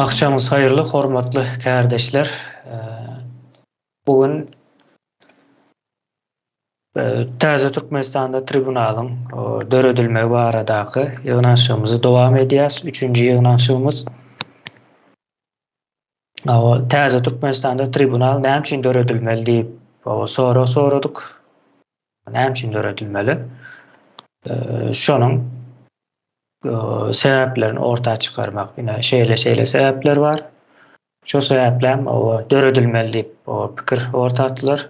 Agşamyňyz haýyrly hormatly kärdeşler. Bu gün Täze Türkmenistanda tribunalyň döredilmegi baradaky ýygnanyşygymyzy dowam edýäs. Üçünji ýygnanyşygymyz. Täze Türkmenistanda tribunal näme üçin döredilmeli diýip sorag soradyk. Näme üçin döredilmeli? Şonuň sebäplerini orta çykarmak. Ine şeýle-şeýle sebäpler bar. Şo sebäplem döredilmeli diýip pikir orta atdylar.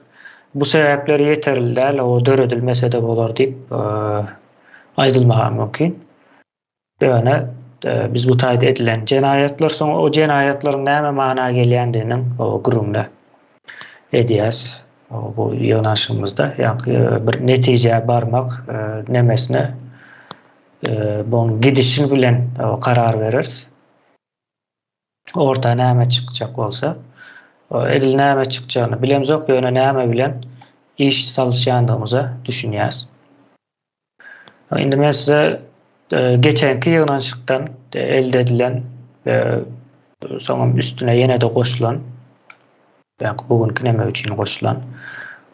Bu sebäpler ýeterli däl, döredilmese-de bolar diýip aýdylmaga mümkin. Ýöne biz bu taýda edilen jenaýatlar, soň o jenaýatlaryň näme mana gelýändiginiň gürrüňini edýäs. Bu ýygnanyşygymyzda ýaňky bir netijä barmak nemesine bu gidişi bilen karar bereris. Orta näme çykjak bolsa, edil näme çykjagyny bilemzok, ýöne näme bilen iş salyşýandygymyza düşünýäs. Indi men size e, geçenki ýygnanyşykdan e, elde edilen we soňam üstüne ýene-de goşulan, ýa bu günki neme üçin goşulan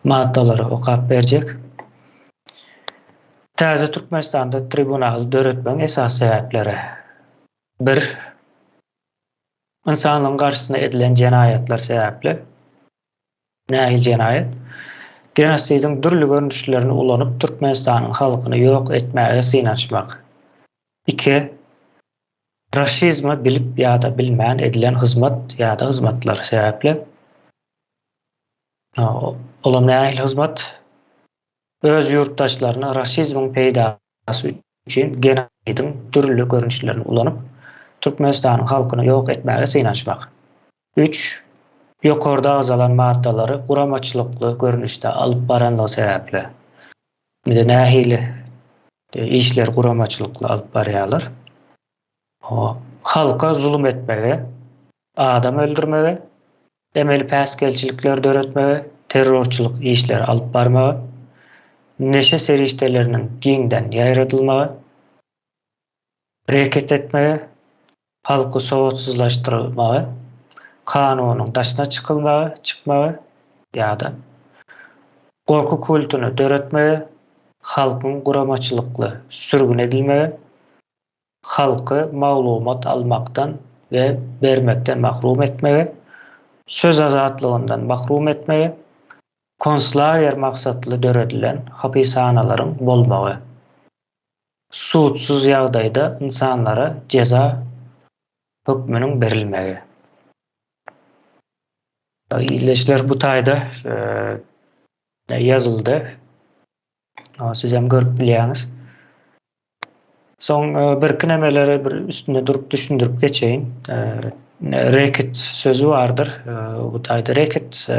maddalary okap berjek. Täze Türkmenistanda tribunaly döretmegiň esasy sebäpleri. 1. Ynsanlygyň garşysyna edilen jenaýatlar sebäpli. Nähili jenaýat? Genosidiň dürli görnüşlerini ulanyp Türkmenistanyň halkyny ýok etmäge synanyşmak. 2. Raşizme bilip ýa-da bilmän edilen hyzmat ýa-da hyzmatlar sebäpli. Olam nähili hyzmat? Öz ýurtdaşlaryna raşizmiň peýdasy üçin genosidiň dürli görnüşlerini ulanyp Türkmenistanyň halkyny ýok etmäge synanyşmak. Üç, ýokarda agzalan maddalary guramaçylykly görnüşde alyp baranlygy sebäpli. Indi nähili işleri guramaçylykly alyp barýarlar? Halka zulum etmegi, adam öldürmegi, emeli päsgelçilikleri döretmegi, terrorçylyk işleri alyp barmagy, neşe serişdeleriniň giňden ýaýradylmagy, reket etmegi, halky sowatsyzlaşdyrylmagy, kanunyň daşyna çykylmagy, çykmagy ýa-da gorky kultuny döretmegi, halkyň guramaçylykly sürgün edilmegi, halky maglumat almakdan we bermekden mahrum etmegi, söz azatlygyndan mahrum etmegi, konslager maksatly döredilen hapishanalaryň bolmagy. Sudsuz ýagdaýda ynsanlara jeza hökmüniň berilmegi. Ildeşler bu taýda ýazyldy. Sizem görüp bilýäňiz. Soň birki nemeleri bir üstünde durup düşündirip geçeýin. Reket sözi bardyr. Bu taýda reket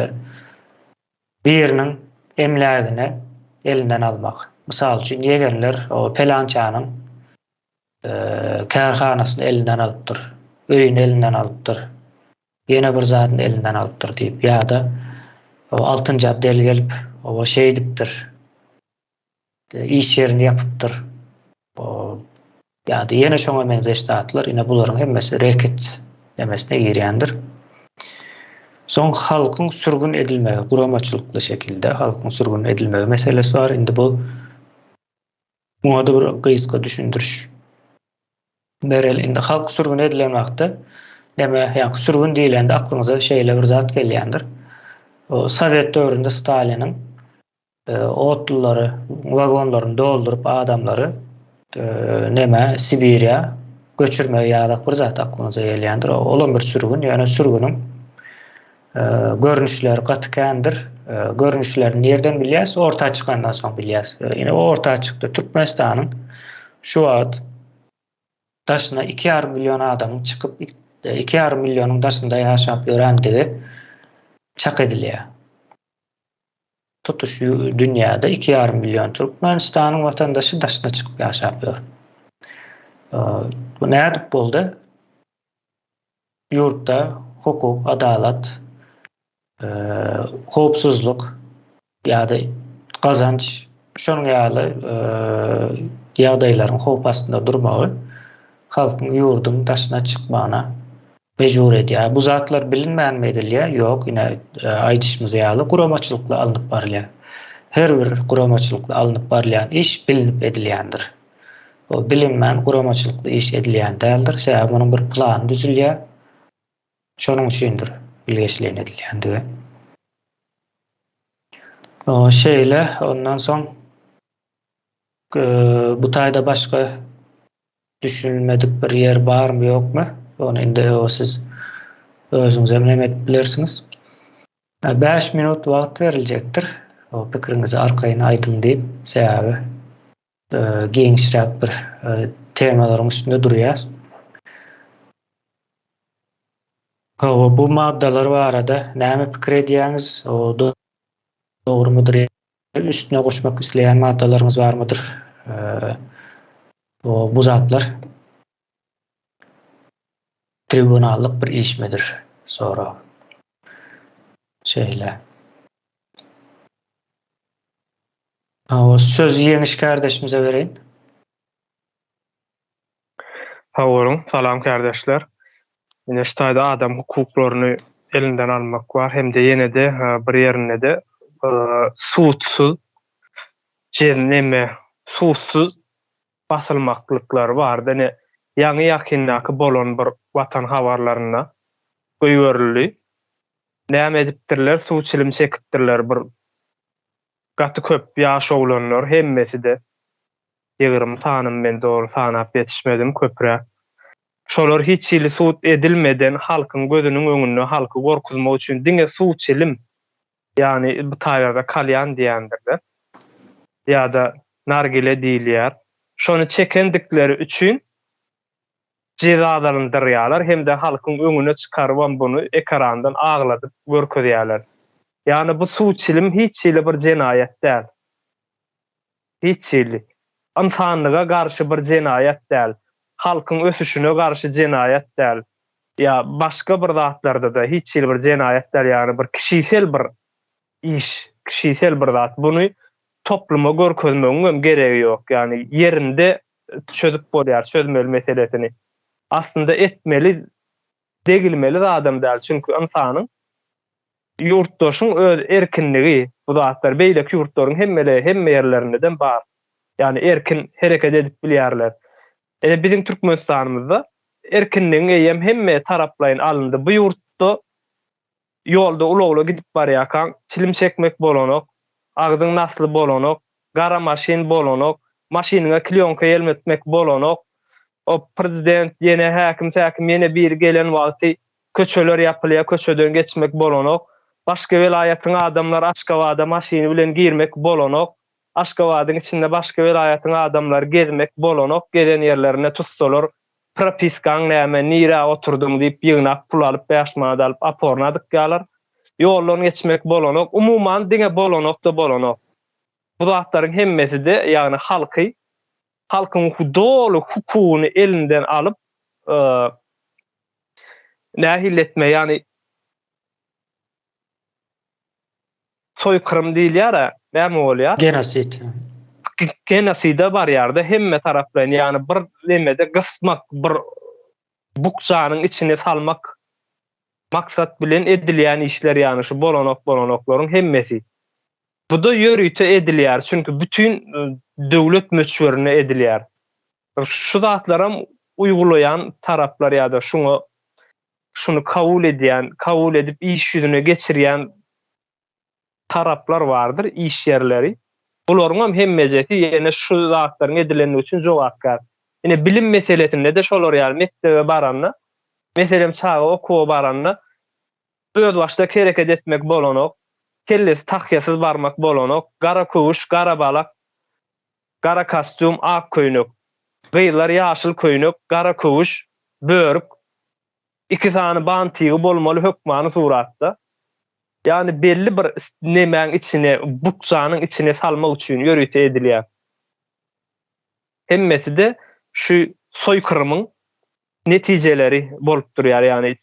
Biriniň emlägini elinden almak. Mysal üçin, ýegenler o pelançanyň kärhanasyny elinden alypdyr, öýüni elinden alypdyr, ýene bir zadyny elinden alypdyr diýip, ýa-da altynjy otdel gelip, o şeýdipdir, iş ýerini ýapypdyr. Ýa-da ýene şoňa meňzeş zatlar, ine bularyň hemmesi reket demesine girýändir. Soň halkyň sürgün edilmegi, guramaçylykly şekilde halkyň sürgün edilmegi meselesi bar. Indi bu muňa-da bir gysga düşündiriş bereli. Indi halk sürgün edilen wagtda näme, ýa sürgün diýlende aklyňyza şeýle bir zat gelýändir. O Sowet döwründe Staliniň otlulary, wagonlaryny dolduryp adamlary neme Sibiriýa göçürmegi ýalak bir zat aklyňyza gelýändir. Olam bir sürgün, ýöne sürgüniň görnüşleri gaty kändir. Görnüşlerini nirden bilýäs? Orta çykandan soň bilýäs. Ine orta çykdy. Türkmenistanyň şu wagt daşyna 2,5 million adamyň çykyp 2,5 millionyň daşynda ýaşap ýörendigi çak edilýär. Tutuş dünýäde 2,5 million Türkmenistanyň watandaşy daşyna çykyp ýaşap ýör. Bu nädip boldy? Ýurtda hukuk, adalat, howpsuzlyk ýa-da gazanç şonuň ýaly ýagdaýlaryň howp astynda durmagy halkyň ýurduň daşyna çykmagyna. Mejbur edýär. Bu zatlar bilinmänmi edilýär? Ýok, ine, aýdyşymyz ýaly, guramaçylykly alnyp barylýar. Her bir guramaçylykly alnyp barylýan iş bilinip edilýändir. O bilinmän guramaçylykly iş edilýän däldir. Sebäbi munuň bir plany düzülýär. Şonuň üçindir bilgeşleýin edilýändigi. Şeýle, ondan soň bu taýda başga Düşünilmedik bir ýer barmy ýokmy? Ony indi siz özüňiz hem näme edip bilersiňiz. 5 minut wagt beriljekdir. O pikiriňizi arkaýyn aýdyň diýip, sebäbi e, giňişräk bir e, temalaryň üstünde durýar. Hawa, bu maddalar barada näme pikir edýäňiz? O dogrumydyr? Üstüne goşmak isleýän maddalaryňyz barmydyr? E, Bu zatlar tribunallyk bir işmidir? Sorag. Şeýle. Hawa, sözi Ýeňiş kärdeşimize bereýin. Sag boluň, salam kärdeşler. Ine şu taýda adam hukuklaryny elinden almak bar hem-de ýene-de bir ýerinde-de sudsuz neme sudsuz basylmaklyklary bardy. Ine, ýaňy-ýakyndaky bolan bir Watan habarlarynda goýberildi. Näme edipdirler, suw çilim çekipdirler bir gaty köp ýaş oglanlar, hemmesi-de 20 sanymy men dogry sanap ýetişmedim, köpräk. Şolar hiç hili sud edilmeden halkyň gözüniň öňünde halky gorkuzmak üçin diňe suw çilim Ýagny bu taýlarda kalýan diýendirler. Ýa-da nargile diýilýär. Şony çekendikleri üçin jezalandyrýarlar hem-de halkyň öňüne çykarybam buny ekarandan agladyp görkezýärler. Ýagny bu suw çilim hiç hili bir jenaýat däl. Hiç hili. Ynsanlyga garşy bir jenaýat däl. Halkyň ösüşine garşy jenaýat däl. Ýa başga bir zatlarda-da hiç hili bir jenaýat däl, ýagny bir kişisel bir iş, kişisel bir zat. Buny topluma görkezmegiň hem geregi ýok. Ýagny ýerinde çözüp bolýar, çözmeli meselesini. Aslynda etmeli, degilmeli zadam däl, çünki ynsanyň ýurtdaşyň öz erkinligi bu zatlar beýleki ýurtlaryň hemmele hemme ýerlerindedem bar. Ýagny erkin hereket edip bilýärler. Ine biziň Türkmenistanymyzda erkinligiň eýýäm hemme taraplaýyn alyndy. Bu ýurtda ýolda ulagla gidip barýarkaň çilim çekmek bolanok, agzyň nasly bolanok, gara maşyn bolanok, maşynyňa klýonka ýelmetmek bolanok. O prezident ýene häkim-säkim ýene biri gelen wagty köçeler ýapylýar, köçeden geçmek bolanok. Başga welaýatyň adamlary Aşgabada maşyny bilen girmek bolanok. Aşgabadyň içinde başga welaýatyň adamlary gezmek bolanok, gezen ýerlerinde tutsalar propiskaň näme, nirä oturdyň diýip ýygnap pul alyp 5 manat alyp oporna dykýarlar. Ýoldan geçmek bolanok, umuman diňe bolanok-da bolanok. Bu zatlaryň hemmesi-de ýagny halky, halkyň doly hukugyny elinden alyp, nähili etme, ýagny soýkyrym diýilýär-ä, näme bolýar? Genosid. Genoside barýar-da hemme taraplaýyn, ýagny bir nemede gysmak, bir bukjanyň içine salmak maksat bilen edilýän işler, ýagny şu bolanok bolanoklaryň hemmesi. Bu-da ýörite edilýär, çünki bütin döwlet möçberinde edilýär. Şu zatlaram uýgulaýan taraplar ýa-da şuňa şuny kabul edýän, kabul edip iş ýüzüne geçirýän taraplar bardyr, iş ýerleri. Bularyňam hemmejesi ýene şu zatlaryň edilendigi üçin jogapkär. Ine bilim meselesinde-de şolar ýaly mekdebe baranda, meselem çaga okuwa baranda özbaşdak hereket etmek bolanok, kellesi tahýasyz barmak bolanok, gara köwüş, gara balak, gara kostýum, ak köýnek. Gyzlar ýaşyl köýnek, gara köwüş, börük, iki sany bantigi bolmaly hökmany suratda. Ýagny belli bir nemäň içine, bukjanyň içine salmak üçin ýörite edilýär. Hemmesi-de şu soýkyrymyň netijeleri bolup durýar. Ýagny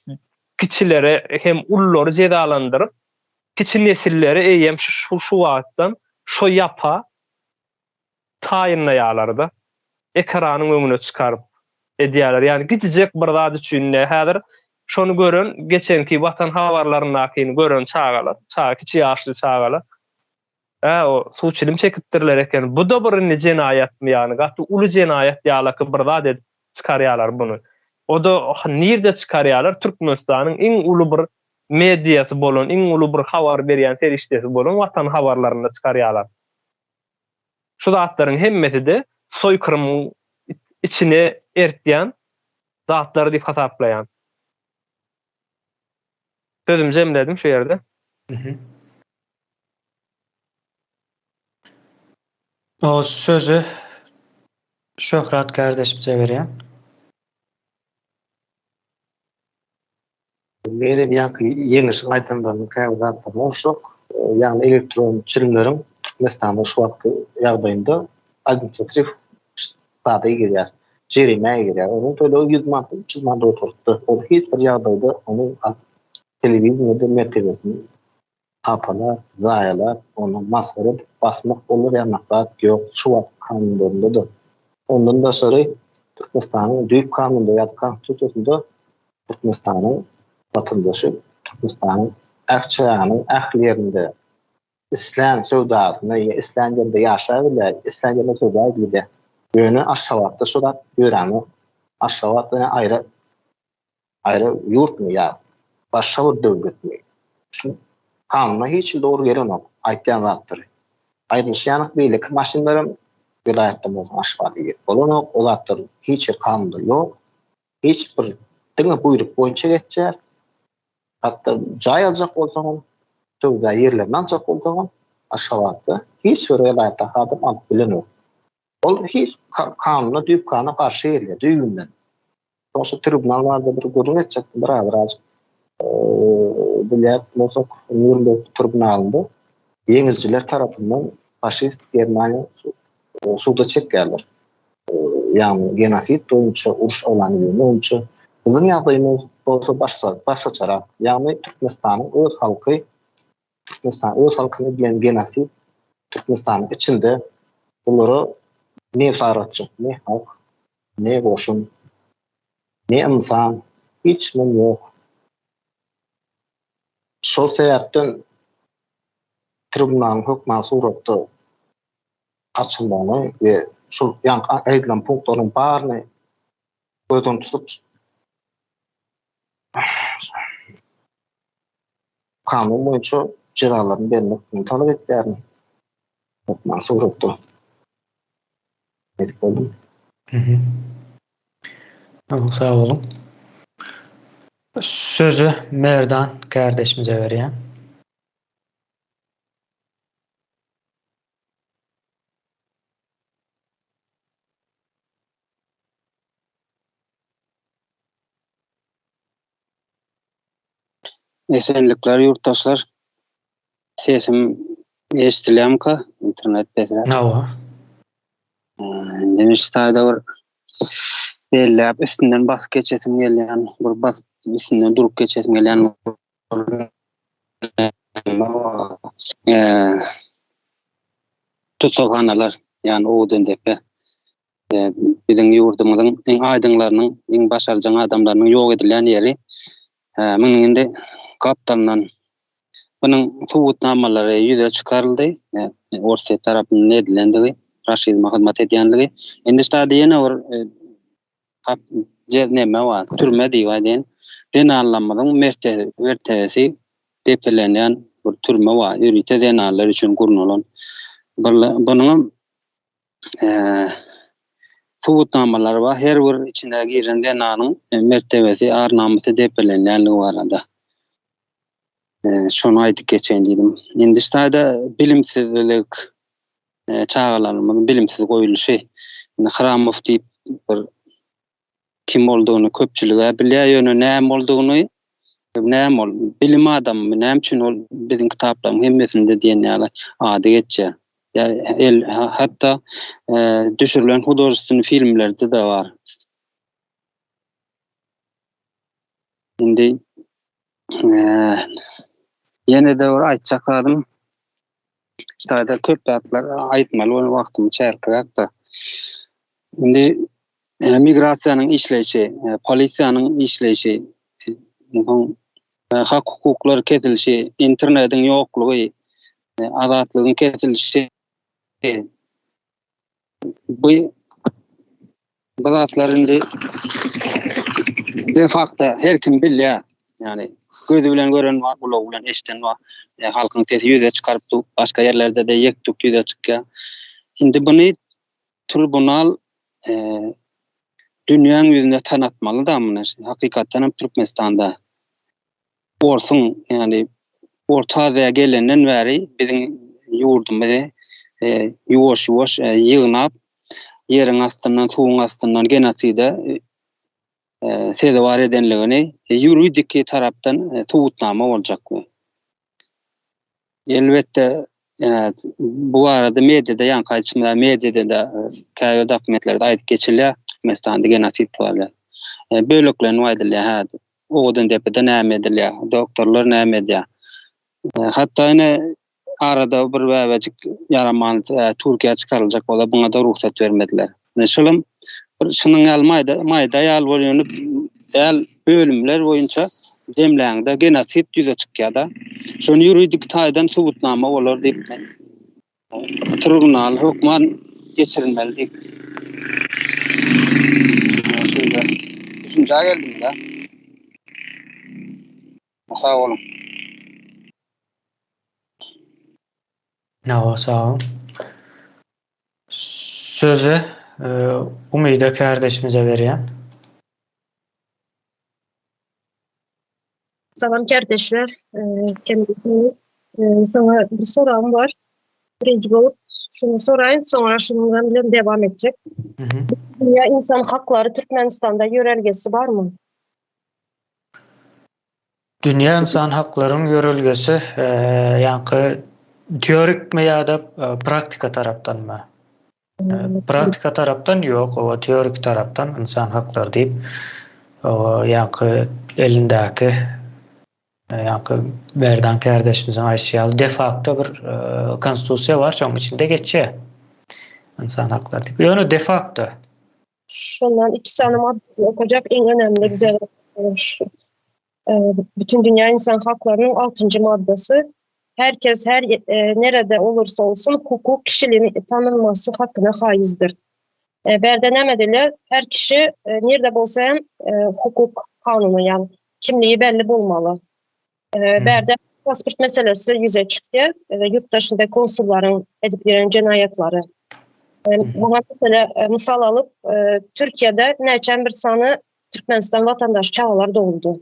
kiçilere hem ululary jezalandyryp, kiçi nesilleri eýýäm şu şu wagtdan şo ýapa taýynlaýarlar-da, ekranyň öňüne çykaryp edýärler. Ýagny gidijek bir zat üçin ine häzir. Şony gören geçenki Watan habarlaryndakyny gören çagalar, çaga kiçi ýaşly çagalar Hä o suw çilim çekipdirler eken. Bu-da bir indi jenaýatmy ýagny gaty uly jenaýat ýalaky bir zat edip çykarýalar buny. O-da nirde çykarýalar Türkmenistanyň iň uly bir mediasy bolan, iň uly bir habar berýän serişdesi bolan Watan habarlarynda çykarýalar. Şu zatlaryň hemmesi-de soýkyrymyň içine ertýän zatlar diýip hasaplaýan. Sözümi jemledim şu ýerde. O sözi Şöhrat kardeşimize berýän. Menem ýaňky Ýeňişiň aýdanlarynyň käbir zatlaryna goşjak. Ýagny elektron çilimleriň Türkmenistanda şu wagtky ýagdaýynda administratiw zada girýär, jerimä girýär. Onuň tölegi 100 manatdan 300 manat ortalykda. Ol hiç bir ýagdaýda ony alyp telewideniýede mertebesini hapalap, zaýalap, ony masgara edip basmak bolar ýaly zat ýok şu wagt kanunlarynda-da. Ondan daşary Türkmenistanyň düýp kanunynda ýa-da konstitusiýasynda Türkmenistanyň watandaşy Türkmenistanyň ähçäginiň ähli ýerinde islän söwdasyny ýa islän ýerinde ýaşap bilýär, islän ýerinde söwda edip bilýär. Ýöne Aşgabatda şu zat ýöränok. Aşgabat ýene aýry aýry ýurtmy ýa başga bir döwletmi? Şu kanuna hiç hili dogry gelenok aýtýan zatlary. Aýdylyşy ýaly beýleki maşynlaram welaýatdan bolsa Aşgabada gelip bolanok, o zatlar hiç hili kanunda ýok. Hiç bir diňe buýruk boýunça geçýär. Hatda jaý aljak bolsaňam, söwda ýerlerini aljak bolsaňam Aşgabatda hiç bir welaýatdaky adam alyp bilenok. Ol hiç kanuna düýp kanuna garşy gelýär düýbünden. Soň şu tribunal barada bir gürrüň etjekdim bir azrak. Bilýän bolsak, Nýurnberg tribunalynda ýeňijiler tarapyndan faşist Germaniýa suda çekýärler. Ýagny genosid boýunça, uruş yglan edilmegi boýunça. Biziň ýagdaýymyz bolsa başga, başgaçarak. Ýagny Türkmenistanyň öz halky Türkmenistan öz halkyna edilen genosid Türkmenistanyň içinde bulara ne saratjak, ne halk, ne goşun, ne ynsan, hiç kim ýok. Şol sebäpden tribunalyň hökman suratda açylmagyny we şol ýaňky aýdylan punktlaryň baryny göz öňünde tutup kanun boýunça jezalaryny bermekini talap etýärin. Hökman suratda. Edip boldum. Mhm. Sag boluň. Sözi Merdan kardeşimize berýän. Esenlikler ýurtdaşlar. Sesim eşidilýärmika? Internet pesräk. Hawa. Indi men şu taýda bir belläp üstünden basyp geçesim gelýän, bir basyp üstünden durup geçesim gelýän Tussaghanalar, ýagny Owadandepe biziň ýurdumyzyň iň aýdyňlarynyň, iň başarjaň adamlarynyň ýok edilýän ýeri. Munuň indi gapdalyndan munuň subutnamalary ýüze çykaryldy. Orsýet tarapyndan edilendigi, raşizme hyzmat edýänligi. Indi şu taýda ýene bir neme bar, türme diýip aýdaýyn. Zenanlarymyzyň mertebesi depelenýän bir türme bar, ýörite zenanlar üçin gurnalan. Bunuňam subutnamalary bar. Her bir içine giren zenanyň mertebesi, ar-namysy depelenýänligi barada. Şony aýdyp geçeýin diýdim. Indi şu taýda bilimsizlik, çagalarymyzyň bilimsiz goýulyşy. Indi Hramow diýip bir kim boldugyny köpçülig-ä bilýär, ýöne näme boldugyny, näme ol, bilim adamymy, näme üçin ol biziň kitaplaryň hemmesinde diýen ýaly ady geçýär. Ýa el, hatda düşürilen hudožestweniý filmlerde-de bar. Indi ýene-de bir aýtjak zadym, şu taýda köp zatlar aýtmaly bolan wagtym çäkliräk-de. Indi migrasiýanyň işleýşi, polisiýanyň işleýşi. Onsoň hak-hukuklar kesilişi, internetiň ýoklugy, azatlygyň kesilişi bu bu zatlar indi de facto her kim bilýär. Ýani gözi bilen gören bar, gulagy bilen eşiden bar. E, halkyň sesi ýüze çykaryp dur. Başga ýerlerde de ýek-tük ýüze çykýar. Indi buny tribunal e, dünýäň ýüzünde tanatmaly da muny. Hakykatdan hem Türkmenistanda Orsuň, ýagny Orta Aziýa gelenden bäri biziň ýurdumyzy ýuwaş-ýuwaş ýygnap, ýeriň astyndan, suwuň astyndan genoside sezewar edenligini ýuridiki tarapdan subutnama boljak bu. Elbetde, bu barada mediada ýaňky aýdyşym ýaly mediada-da käbir dokumentlerde aýdyp geçilýär, Türkmenistanda genosid bar diýip. Böleklenip aýdylýar, hä, Owadandepede näme edilýär, doktorlar näme edýär. Hatda ine arada bir bäbejik ýaraman Türkiýä çykaryljak bolsa buňa-da rugsat bermediler. Ine şolam bir şunuň ýaly maýda maýda ýaly bol ýöne däl bölümler boýunça jemläňde genosid ýüze çykýar-da. Şony ýuridik taýdan subutnama bolar diýip men tribunal hökman geçirilmeli diýip şeýle düşünjä geldim-de. Sag boluň. Hawa, sag boluň. Sözi Umyda kärdeşimize berýän. Salam kärdeşler. Sana bir soragym bar. Birinji bolup şuny soraýyn, soňra şunuň bilen dewam etjek. Dünýä insan haklary Türkmenistanda ýörelgesi barmy? Dünýä ynsan haklaryň ýörelgesi ýaňky teorikmi ýa-da praktika tarapdanmy? Praktika tarapdan ýok, oba teorik tarapdan ynsan haklary diýip, ýaňky elindäki ýaňky Merdan kärdeşimiziň aýdyşy ýaly de facto bir konstitusiýa bar, şonuň içinde geçýär ynsan haklary diýip. Ýöne de facto Şondan iki sany madda okajak iň önemli bize şu. Bütün dünya insan haklarynyň 6. maddasy herkes her e, nerede olursa olsun hukuk kişiliğinin tanınması hakkına haizdir. E, berde näme diýilýär? Her kişi e, nirde bolsa hem e, hukuk kanuny yani kimliği belli bolmaly. E, berde pasport meselesi ýüze çykdy. E, ýurt daşynda konsullaryň edip ýören jenaýatlary. E, muňa mesele e, mysal alyp, e, Türkiýede näçe bir sany Türkmenistan watandaş çagalar doguldy.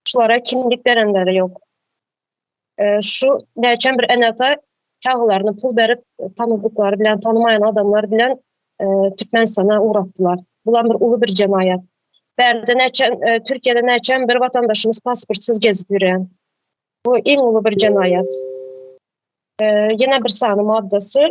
Şulara kimlik berenleri ýok. E, şu näçe bir ene-ata çagalaryny pul berip tanydyklary bilen, tanymaýan adamlar bilen e, Türkmenistana ugratdylar. Bular bir uly bir jenaýat. Bärde näçe e, Türkiýede näçe bir watandaşymyz pasportsyz gezip ýörýän. Bu iň uly bir jenaýat. E, ýene bir sany maddasy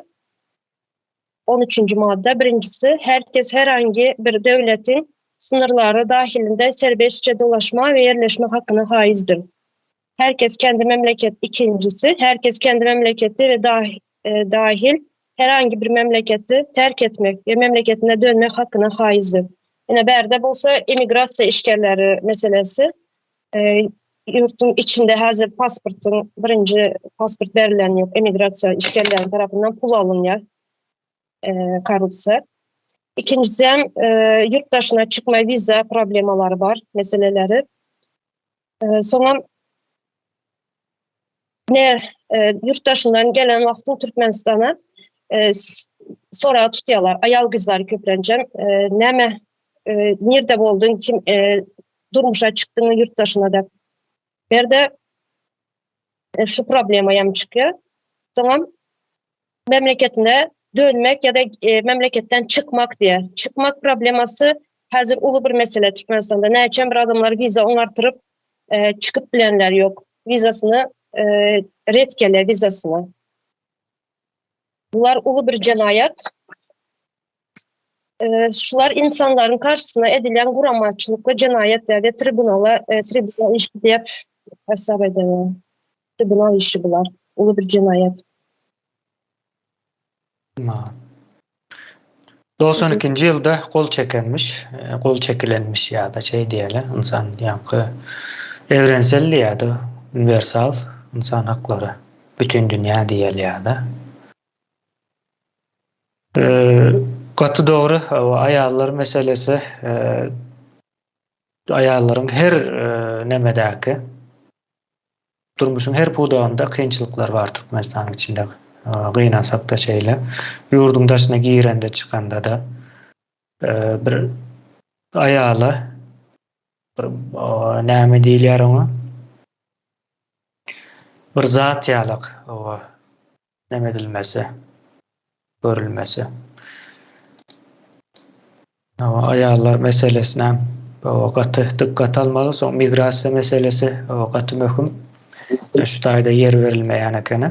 13. madda birincisi herkes herhangi bir döwletiň sınırlary dahilinde serbestçe dolaşma ve yerleşme hakkına haizdir. Herkes kendi memleket ikincisi, herkes kendi memleketi ve dah, e, dahil herhangi bir memleketi terk etmek ve memleketine dönmek hakkına haizdir. Ine bärde bolsa emigrasiýa işgärleri meselesi. E, ýurtuň içinde häzir pasportyň birinji pasport berilen ýok. Emigrasiýa işgärleriniň tarapyndan pul alynýar. E, korrupsiýa. Ikinjisi hem e, ýurt daşyna çykma wiza problemalary bar, meseleleri. E, soňam ne e, ýurt daşyndan gelen wagtyň Türkmenistana e, soraga tutýarlar. Aýal gyzlary köplençem e, näme e, nirde bolduň, kim e, durmuşa çykdyň ýurt daşyna da. Berde e, şu problema ýam çykýar. Soňam memleketine dönmek ya da e, memleketden çykmak diýe. Çykmak problemasy häzir uly bir mesele Türkmenistanda. Näçe bir adamlar wiza oňartyryp e, çykyp bilenler ýok. Wizasyny e, ret gelýär wizasyny. Bular uly bir jenaýat. E, şular insanlaryň karşysyna edilen guramaçylykly jenaýat we tribunala e, tribunal işi diýip hesap edilýär. Tribunal işi bular. Uly bir jenaýat. 92-nji ýylda gol çekenmiş, gol çekilenmiş ýa-da şeý diýeli, ynsan ýaňky ewrensel diýýärdi, uniwersal ynsan haklary, bütin dünýä diýeli ýa-da. Gaty dogry, aýallar meselesi, aýallaryň her nemedäki Durmuşyň her pudagynda kynçylyklar bar Türkmenistanyň içinde. Gynansakda şeýle. Ýurduň daşyna girende çykanda-da bir aýala bir näme diýilýär oňa? Bir zat ýalak owa näme edilmesi, görülmesi. Aýallar meselesine gaty dykgat almaly. Soň migrasiýa meselesi gaty möhüm. Şu taýda ýer berilmeýän ekeni.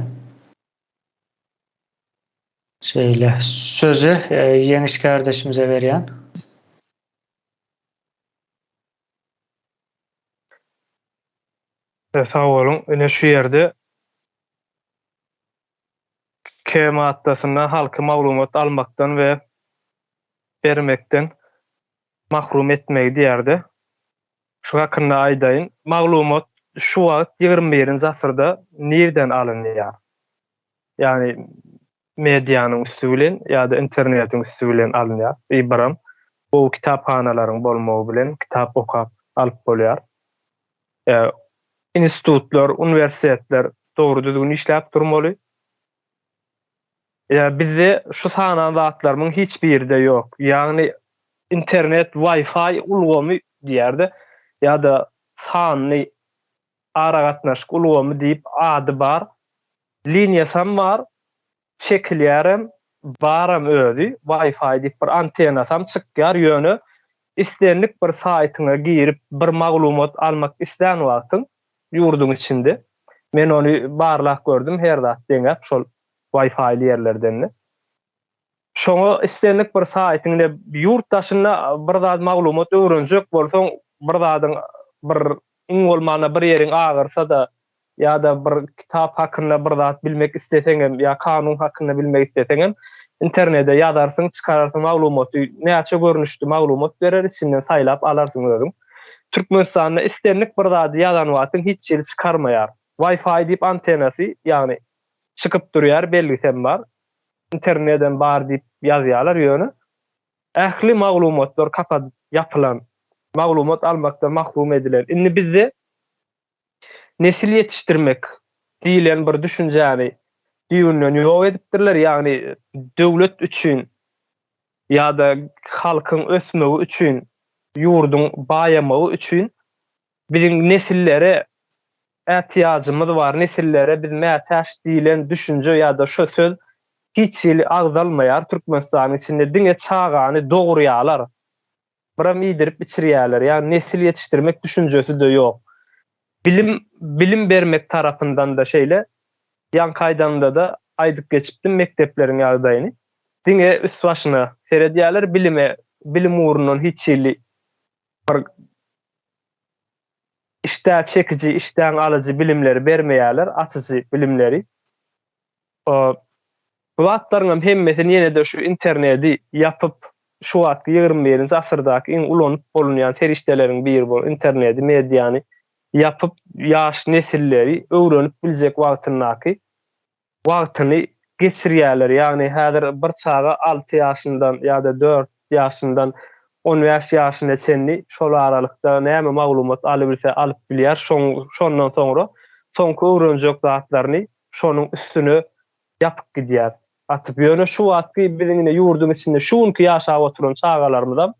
Şeýle sözi e, Ýeňiş kardeşimize berýän. E, sag boluň. Ine şu ýerde K maddasynda halky maglumat almakdan we bermekden mahrum etmegi diýýärdi. Şu hakynda aýdaýyn. Maglumat şu wagt 21-nji asyrda nirden alynýar? Ýagny medianyň üsti bilen ýa-da internetiň üsti bilen alynýar. Biram gowy kitaphanalaryň bolmagy bilen kitap okap alyp bolýar. Institutlar, uniwersitetler dogry düzgün işläp durmaly. Ýa bizde şu sanan zatlarymyň hiç biri-de ýok. Ýagny internet, Wi-Fi ulgamy diýýär-de, ýa-da sanly aragatnaşyk ulgamy diýip ady bar. Liniýasam bar, çekilýärem, baram özi, Wi-Fi diýip bir antenasam çykýar, ýöne islendik bir saýtyňa girip bir maglumat almak islän wagtyň ýurduň içinde, men ony barlap gördüm, her zat deňäp şol Wi-Fi-li ýerlerden-de. Şoňa islendik bir saýtyň ine ýurt daşynda bir zat maglumat öwrenjek bolsaň, bir zadyň bir iň bolmanda bir ýeriň agyrsa-da ýa-da bir kitap hakynda bir zat bilmek isleseňem ýa kanun hakynda bilmek isleseňem internede ýazarsyň, çykararsyň maglumaty, näçe görnüşli maglumat berer, içinden saýlap alarsyň özüň. Türkmenistanda islendik bir zady ýazan wagtyň hiç hili çykarmaýar. Wi-Fi diýip antenasy, ýagny çykyp durýar, belgisem bar. Internedem bar diýip ýazýarlar, ýöne ähli maglumatlar kapadyp ýapylan, maglumat almakdan mahrum edilen. Indi bizde nesil ýetişdirmek diýlen bir düşünjäni düýbünden ýok edipdirler, ýagny döwlet üçin ýa-da halkyň ösmegi üçin, ýurduň baýamagy üçin biziň nesillere ätiýajymyz bar, nesillere biz mätäç diýlen düşünje ýa-da şu söz hiç hili agzalmaýar Türkmenistanyň içinde, diňe çagany dogurýarlar. Biram iýdirip içirýärler. Ýagny nesil ýetişdirmek düşünjesi-de ýok. Bilim bilim bermek tarapyndan-da şeýle. Ýaňky aýdanymda-da aýdyp geçipdim mekdepleriň ýagdaýyny. Diňe üst-başyna seredýärler, bilime bilim ugrundan hiç hili bir işdä çekiji, işdäňi alyjy bilimleri bermeýärler, açyjy bilimleri. Bu zatlaryňam hemmesini ýene-de şu internedi ýapyp, şu wagtky 21-nji asyrdaky iň ulanyp bolunýan serişdeleriň biri bolan internedi, mediany ýapyp, ýaş nesilleri öwrenip biljek wagtyndaky wagtyny geçirýärler. Ýagny häzir bir çaga alty ýaşyndan ýa-da dört ýaşyndan on bäş ýaşyna çenli şol aralykda näme maglumat alybilse alyp bilýär. Şondan soňra soňky öwrenjek zatlaryny şonuň üstüne ýapyp gidýär atyp. Ýöne şu wagtky biziň ine ýurduň içinde şu günki ýaşap oturan çagalarymyzam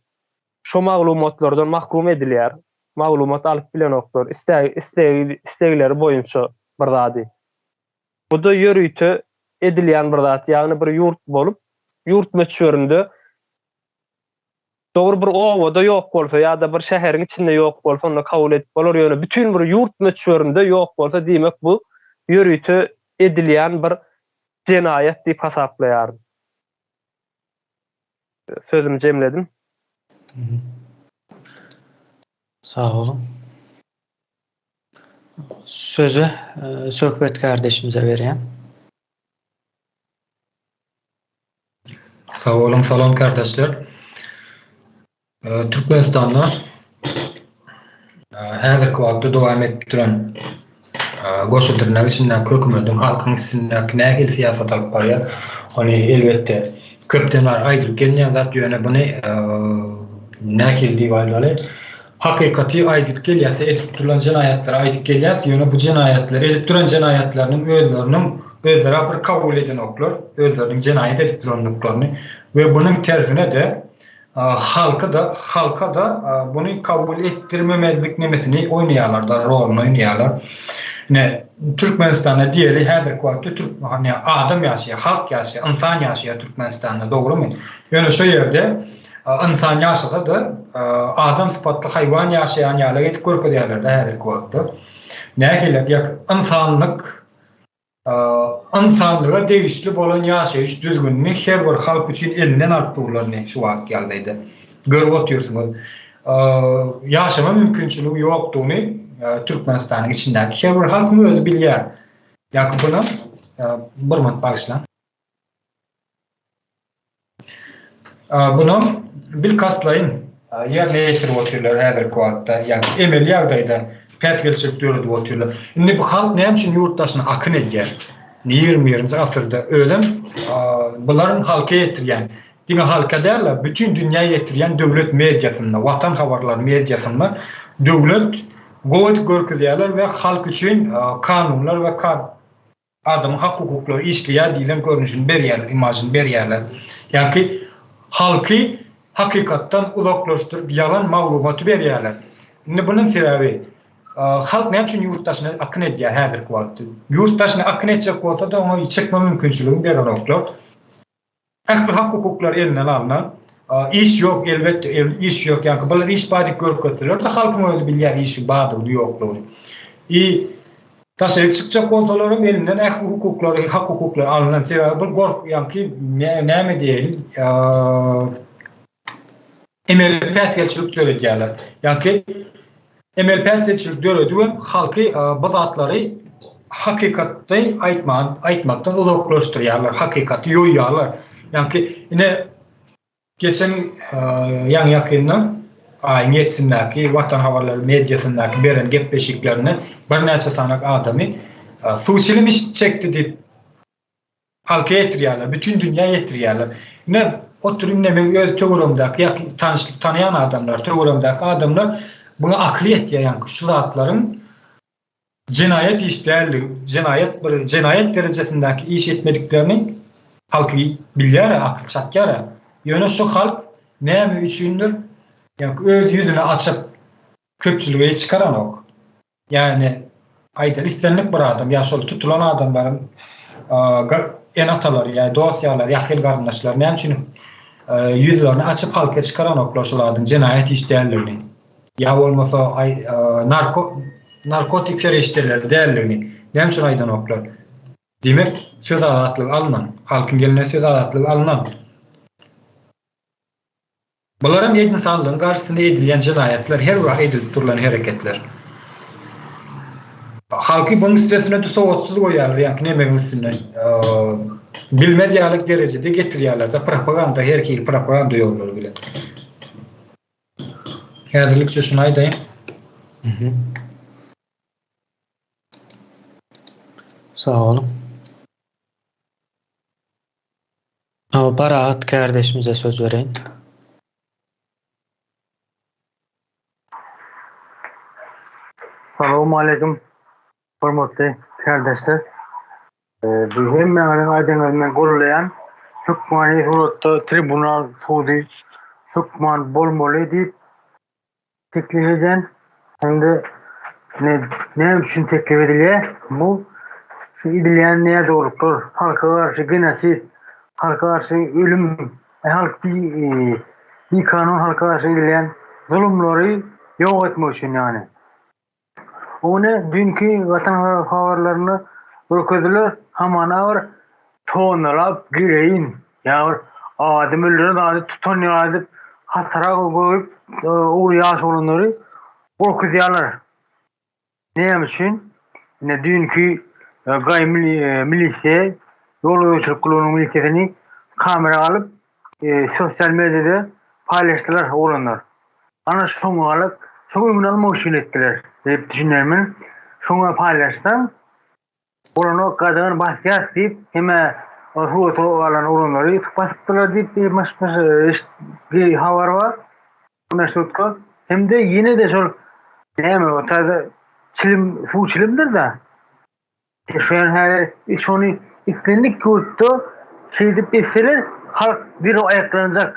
şo maglumatlardan mahrum edilýär. Maglumat alyp bilenoklar islegi islegleri boýunça bir zady. Bu-da ýörite edilýän bir zat, ýagny bir ýurt bolup, ýurt möçberinde Dogry bir obada ýok bolsa ýa-da bir şäheriň içinde ýok bolsa onda kabul edip bolar ýöne bütin bir ýurt möçberinde ýok bolsa diýmek bu ýörite edilýän bir jenaýat diýip hasaplaýaryn. Sözümi jemledim. Sag boluň. Sözi Söhbet kardeşimize berýän. Sag boluň, salam kärdeşler. Türkmenistanda häzirki wagtda dowam edip duran goşa dyrnak içindäki hökümetiň halkyň üstündäki nähili syýasat alyp barýar, ony elbetde köpden bäri aýdylyp gelinýän zat, ýöne buny nähili diýip aýdaly, hakykaty aýdyp gelýäs, edip duran jenaýatlary aýdyp gelýäs, ýöne bu jenaýatlary edip duran jenaýatlarynyň özleriniň özleri bir kabul edenoklar, özleriniň jenaýat edip durandyklaryny we bunuň tersine-de Halky-da, halka-da buny kabul etdirmemezlik nemesini oýnaýarlar-da, roluny oýnaýarlar. Ine, Türkmenistanda diýeli häzirki wagtda türk, hany adam ýaşaýar, halk ýaşaýar, ynsan ýaşaýar Türkmenistanda, dogrumy? Ýöne şo ýerde ynsan ýaşasa-da, adam sypatly haýwan ýaşaýan ýaly edip görkezýärler-de häzirki wagtda. Nähili, ýa ynsanlyk Ynsanlyga degişli bolan ýaşaýyş düzgünini her bir halk üçin elinden alyp durlar ine şu wagtky ýagdaýda. Görüp otyrsyňyz. Ýaşama mümkinçiligi ýokdugyny Türkmenistanyň içindäki her bir halkyň özi bilýär. Ýa-ki buna bir minut bagyşlaň. Bunam bilkastlaýyn ýerine ýetirip otyrlar häzirki wagtda, ýagny emeli ýagdaýda päsgelçilik döredip otyrlar. Indi bu halk näme üçin ýurt daşyna akyn edýär? Ýigrimi birinji asyrda özem bularyň halka ýetirýän, diňe halka däl-de, bütin dünýä ýetirýän döwlet mediasynda, Watan habarlary mediasynda döwlet gowy edip görkezýärler we halk üçin kanunlar we adamyň hak-hukuklary işleýär diýlen görnüşini berýärler, imajyny berýärler. Ýagny halky hakykatdan uzaklaşdyryp ýalan maglumaty berýärler. Indi bunuň sebäbi halk näme üçin ýurt daşyna akyn edýär häzirki wagtda? Ýurt daşyna akyn etjek bolsa-da oňa çykma mümkinçiligini berenoklar. Ähli hak-hukuklar elinden alnan. Iş ýok, elbetde, iş ýok. Ýaňky bular iş bar diýip görkezseler-de, halkyň özi bilýär işiň bardygyny, ýoklugyny. I daşaryk çykjak bolsalaram elinden ähli hukuklary, hak-hukuklary alnan. Sebäbi bu gork, ýaňky näme diýeýin, Emeli päsgelçilik döredýärler. Ýaňky emeli päsgelçilik döredibem halky bu zatlary hakykatdy aýtman aýtmakdan uzaklaşdyrýarlar, hakykaty ýoýýarlar. Ýaňky ine geçen ýaňy ýakynda aýyň ýedisindäki Watan habarlary mediasyndaky beren gepleşiklerinde birnäçe sanak adamy suw çilim çekdi diýip Halka ýetirýärler, bütin dünýä ýetirýärler. Ine, oturyp ine meň öz töweregimdäki ýakyn tanyş tanaýan adamlar, töweregimdäki adamlar muňa akyly ýetýär, ýaňky şu zatlaryň jenaýat iş däldigi, jenaýat bir jenaýat derejesindäki iş etmediklerini halk bilýär-ä, akyl çatýar-a. Ýöne şu halk näme üçindir, ýaňky öz ýüzüni açyp köpçülige çykaranok. Ýagny, aýdaly, islendik bir adam, ýa şol tutulan adamlaryň ene-atalary, ýa dost-ýarlary, ýakyn garyndaşlary näme üçin ýüzlerini açyp halka çykaranoklar şol zadyň jenaýat iş däldigini, ýa bolmasa narko narkotik serişdeleri däldigini näme üçin aýdanoklar? Diýmek, söz azatlygy alnan, halkyň eline söz azatlygy alnan. Bularam ynsanlygyň garşysyna edilýän jenaýatlar, her wagt edilip durlan hereketler. Halky bunuň üstesine-de sowatsyz goýýarlar, ýaňky nemegiň üstünden. Bilmez ýaly derejede getirýärler-de propaganda, her hili propaganda ýollary bilen. Häzirlikçe şuny aýdaýyn. Sag boluň. Parahat kärdeşimize söz bereýin. Salowmaleýkim hormatly kärdeşler. Bu hemmäňiziň aýdanyňyzy men goldaýan. Hökmany suratda tribunal sudy hökman bolmaly diýip teklip edýän hem-de ne näme üçin teklip edilýär? Bu şu edilýän nädogrulyklar, halka garşy genosid, halka garşy ölüm, halk bi bikanun halka garşy edilýän zulumlary ýok etmek üçin ýagny. Ony düýnki Watan habarlarynda görkezdiler, hamana bir tonalap gereýin, ýa bir adam öldüren zady tutan ýaly edip hatara goýup, ogry ýaş oglanlary gorkuzýarlar. Näme üçin? Ine düýnki GAI milisiýa, ýol gözegçilik gullugynyň milisiýasyny kamera alyp. sosial mediada paýlaşdylar oglanlar. Ana şoňa galyp, şoň öňüni almak üçin etdiler diýip düşünýän men. Şoňa paýlaşsaň, bolanok gadagan basýas diýip, hemä surata alan oglanlary basypdylar diýip bir myş-myş habar bar. Meşrutka. Hem-de ýene-de şol näme o täze çilim, suw çilimdir-de. Şu ýan häzir şony islendik ýurtda şeýdip etseler halk derrew aýaklanjak.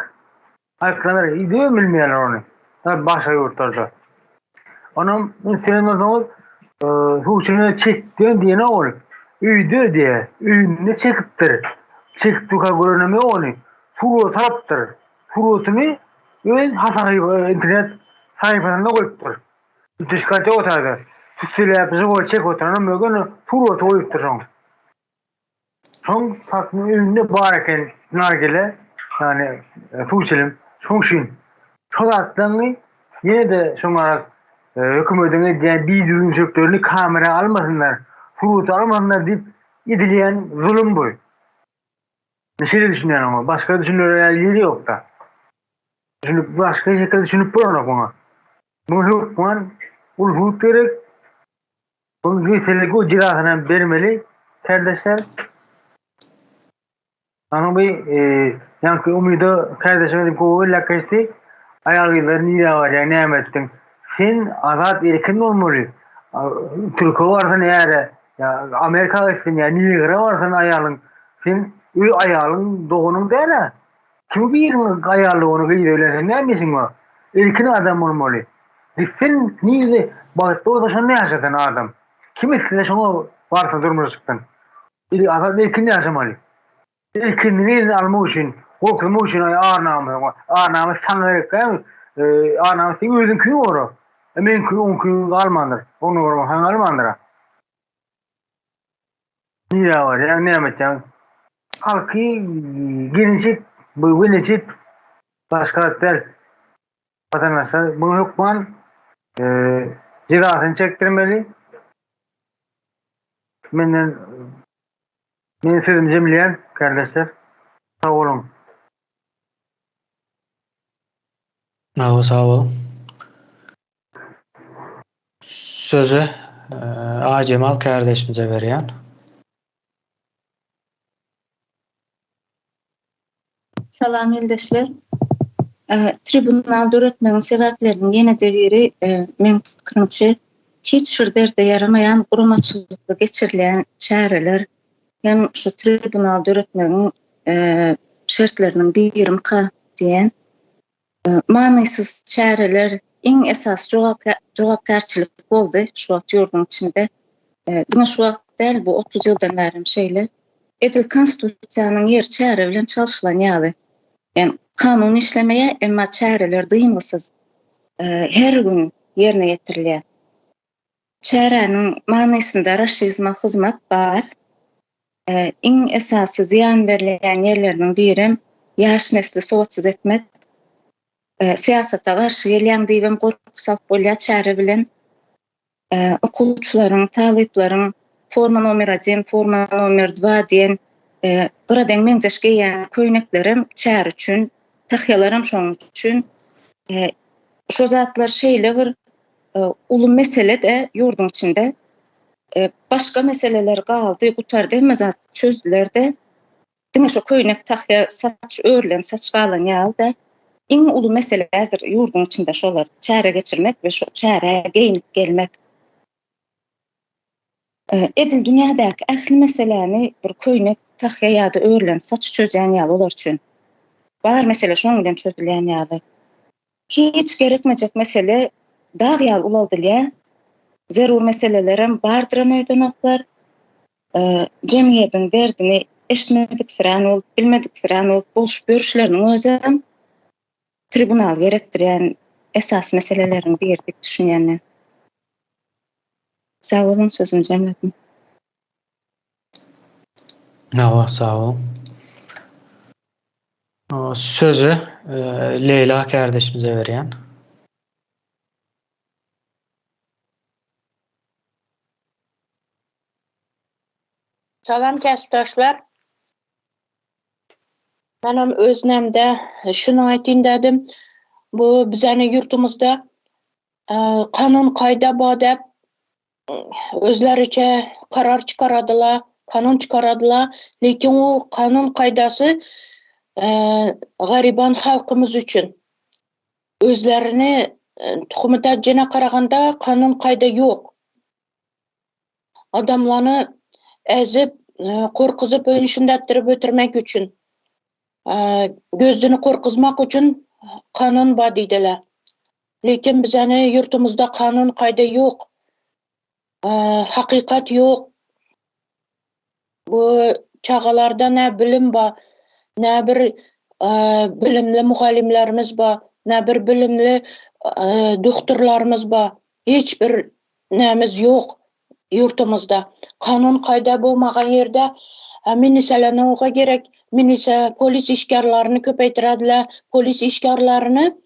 Aýaklanar, idibem bilmeýärler ony. Başga ýurtlarda. Onam üns beren bolsaňyz, suw çilimi çekden diýenok ol. Öýde diýýär. Öýünde çekipdir. Çekip durka görenem ýok ony. Surat alypdyr. Suratyny öz hasaby internet sahypasynda goýupdyr. Üpjüşkat ýok otaýda. Tüsseläp žiwoý çekip oturanam ýok ýöne suraty goýupdyr şoň. Şoň satynyň öýünde bar eken nargile, ýagny suw çilim. Şoň üçin şo zatlaryny ýene-de şoňa hökümediň edýän bidüzgünçiliklerini kamera almasynlar, surata almasynlar diýip edilýän zulum bu. Men şeýle düşünýän oňa. Başga düşünere ýeri ýok-da. Düşünip başga şekilde düşünip bolanok muňa. Muňa hökman uly sud gerek. Bu mesele bu jezasyny hem bermeli kardeşler. Onuň bir e, ýaňky umyda kardeşimiz gowy belläp geçdi. Aýal gyzlar nirä barýaň, näme etdiň? Sen azat erkin bolmaly. Türke barsyn äre, ýa Amerika gitsin ýa nirä barsyn aýalyň. Sen öz aýalyň doganyň däl-ä. Kim biriniň aýaly ony gyzy bilen sen näme işiň bar? Erkin adam bolmaly. Gitsin nirde bagtly bolsa şonda ýaşasyn adam. Kim islese şoňa barsyn durmuşa çyksyn. Ili azat erkin ýaşamaly. Erkinligi eline almak üçin, gorkuzmak üçin ar-namysyňy, ar-namys saňa gerek dälmi? Ar-namys seň özüňki gora. Meňki oňky galmandyr. Ony gormak saňa galmandyr. Nirä barýaň, näme etýäň? Halky genosid, bu genosid başga zat däl. Watandaşlar, bu hökman jezasyny çekdirmeli. Menden men sözümi jemleýän, kardeşler. Sag boluň. Sag sag boluň. Sözi Aýjemal kärdeşimize berýän. Salam ildeşler. Tribunal döretmegiň sebäpleriniň ýene-de biri, meň pikirimçe, hiç bir derde ýaramaýan guramaçylykly geçirilýän çäreler hem şu tribunal döretmegiň şertleriniň birimika diýen. Manysyz çäreler iň esasy jogapkärçilik boldy şu wagt ýurduň içinde. Diňe şu wagt däl, bu 30 ýyldan bäri hem şeýle. Edil konstitusiýanyň ýeri çäre bilen çalşylan ýaly. Ýagny kanun işlemeýär, emma çäreler dyngysyz her gün ýerine ýetirilýär. Çäräniň manysynda raşizme hyzmat bar. Iň esasy zyýan berilýän ýerleriniň birem ýaş nesli sowatsyz etmek. Syýasata garşy gelýäň diýibem gorky salyp bolýar çäre bilen. Okuwçylaryň, talyplaryň forma nomer odin, forma nomer dva diýen gyradeň meňzeş geýýän köýneklerem çäre üçin, tahýalaram şonuň üçin. Şo zatlar şeýle bir uly mesele-de ýurduň içinde. Başga meseleler galdy, gutardy, hemme zat çözdüler-de. Diňe şo köýnek, tahýa, saç örülen saç galan ýaly-da. Iň uly mesele häzir ýurduň içinde şolar, çäre geçirmek we şo çärä geýnip gelmek. Edil dünýädäki ähli meseläni bir köýnek, tahýa ýa-da örülen saç çözýän ýaly olar üçin. Bar mesele şoň bilen çözülýän ýaly. Hiç gerekmejek mesele dag ýaly ulaldylýar. Zerur meselelerem bardyram öýdenoklar. Jemgyýetiň derdini eşitmediksirän bolup, bilmediksirän bolup bolşup ýörüşleriniň özem tribunal gerekdirýän esasy meseleleriň biri diýip düşünýän men. Sag boluň, sözümi jemledim. Hawa, sag boluň. Sözi Leýla kärdeşimize berýän. Salam kärdeşler. Menem öz nämde şuny aýtyn dedim. Bu bizäni ýurtumyzda kanun kaýda bar dep özleriçe karar çykaradylar, kanun çykaradylar. Lekin o kanun kaýdasy garyban halkymyz üçin. Özlerini tuhumy täjjine karaganda kanun kaýda ýok. Adamlany ezip, gorkuzyp öýnüşindetdirip ötürmek üçin, gözüni gorkuzmak üçin kanun bar diýdiler. Lekin bizäni ýurtumyzda kanun kaýda ýok. Hakykat ýok. Bu çagalarda nä bilim bar, nä bir bilimli mugallymlarymyz bar, nä bir bilimli doktorlarymyz bar. Hiç bir Nämiz ýok ýurtumyzda. Kanun kaýda bolmagan ýerde miniselene oga gerek. Minise polis işgärlerini köpeýtirediler. Polis işgärlerini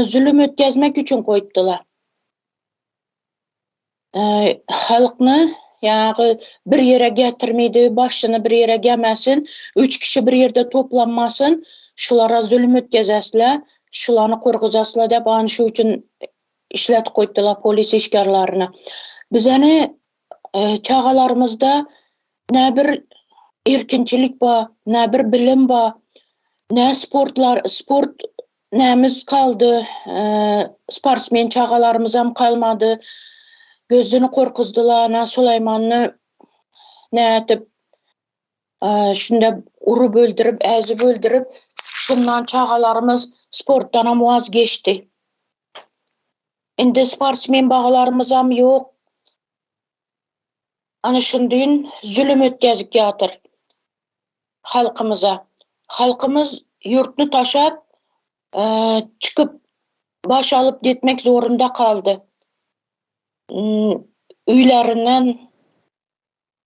zulum ötkezmek üçin goýupdylar. Halkny ýagy bir ýere getirmedi, başyny bir ýere gemesin, üç kişi bir ýerde toplanmasyn, şulara zulum ötkezesler, şulany gorkuzaslar dep an şu üçin işletip goýupdylar polis işgärlerini. Bizeni e, çagalarymyzda ne bir erkinçilik bar, ne bir bilim bar, ne sportlar, sport nämiz kaldy, e, sportsmen çagalarymyz hem kalmady. Gözüni korkuzdylar, na Sulaýmany nätip Şunda urup öldürip, äzip öldürip, şundan çagalarymyz sportdanam waz geçdi. Indi sportsmen bagalarymyzam ýok. Ana şundyn zülüm ötgezik ýatyr halkymyza. Halkymyz ýurtny taşap, çykyp baş alyp gitmek zorunda kaldy. Öýlerinden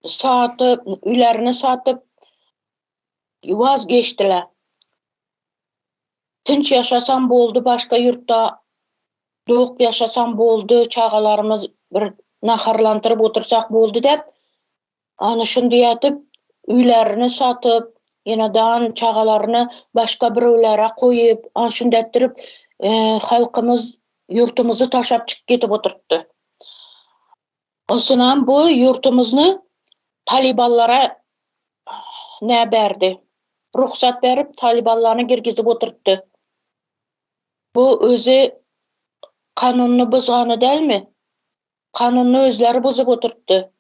satyp, öýlerini satyp waz geçdiler. Tynç ýaşasam boldy başga ýurtda, dok ýaşasam boldy, çagalarymyz bir naharlandyryp otursak boldy dep, ana şundy ýatyp öýlerini satyp, ýene-dan çagalaryny başga birewlere goýup, ana şundy etdirip, halkymyz ýurtumyzy taşlap çykyp gidip oturypdy. Onsoňam bu ýurtumyzny talybanlara nä berdi? Rugsat berip talybanlarny girgizip oturtdy. Bu özi kanunyny buzgany dälmi? Kanunyny özleri buzup oturtdy.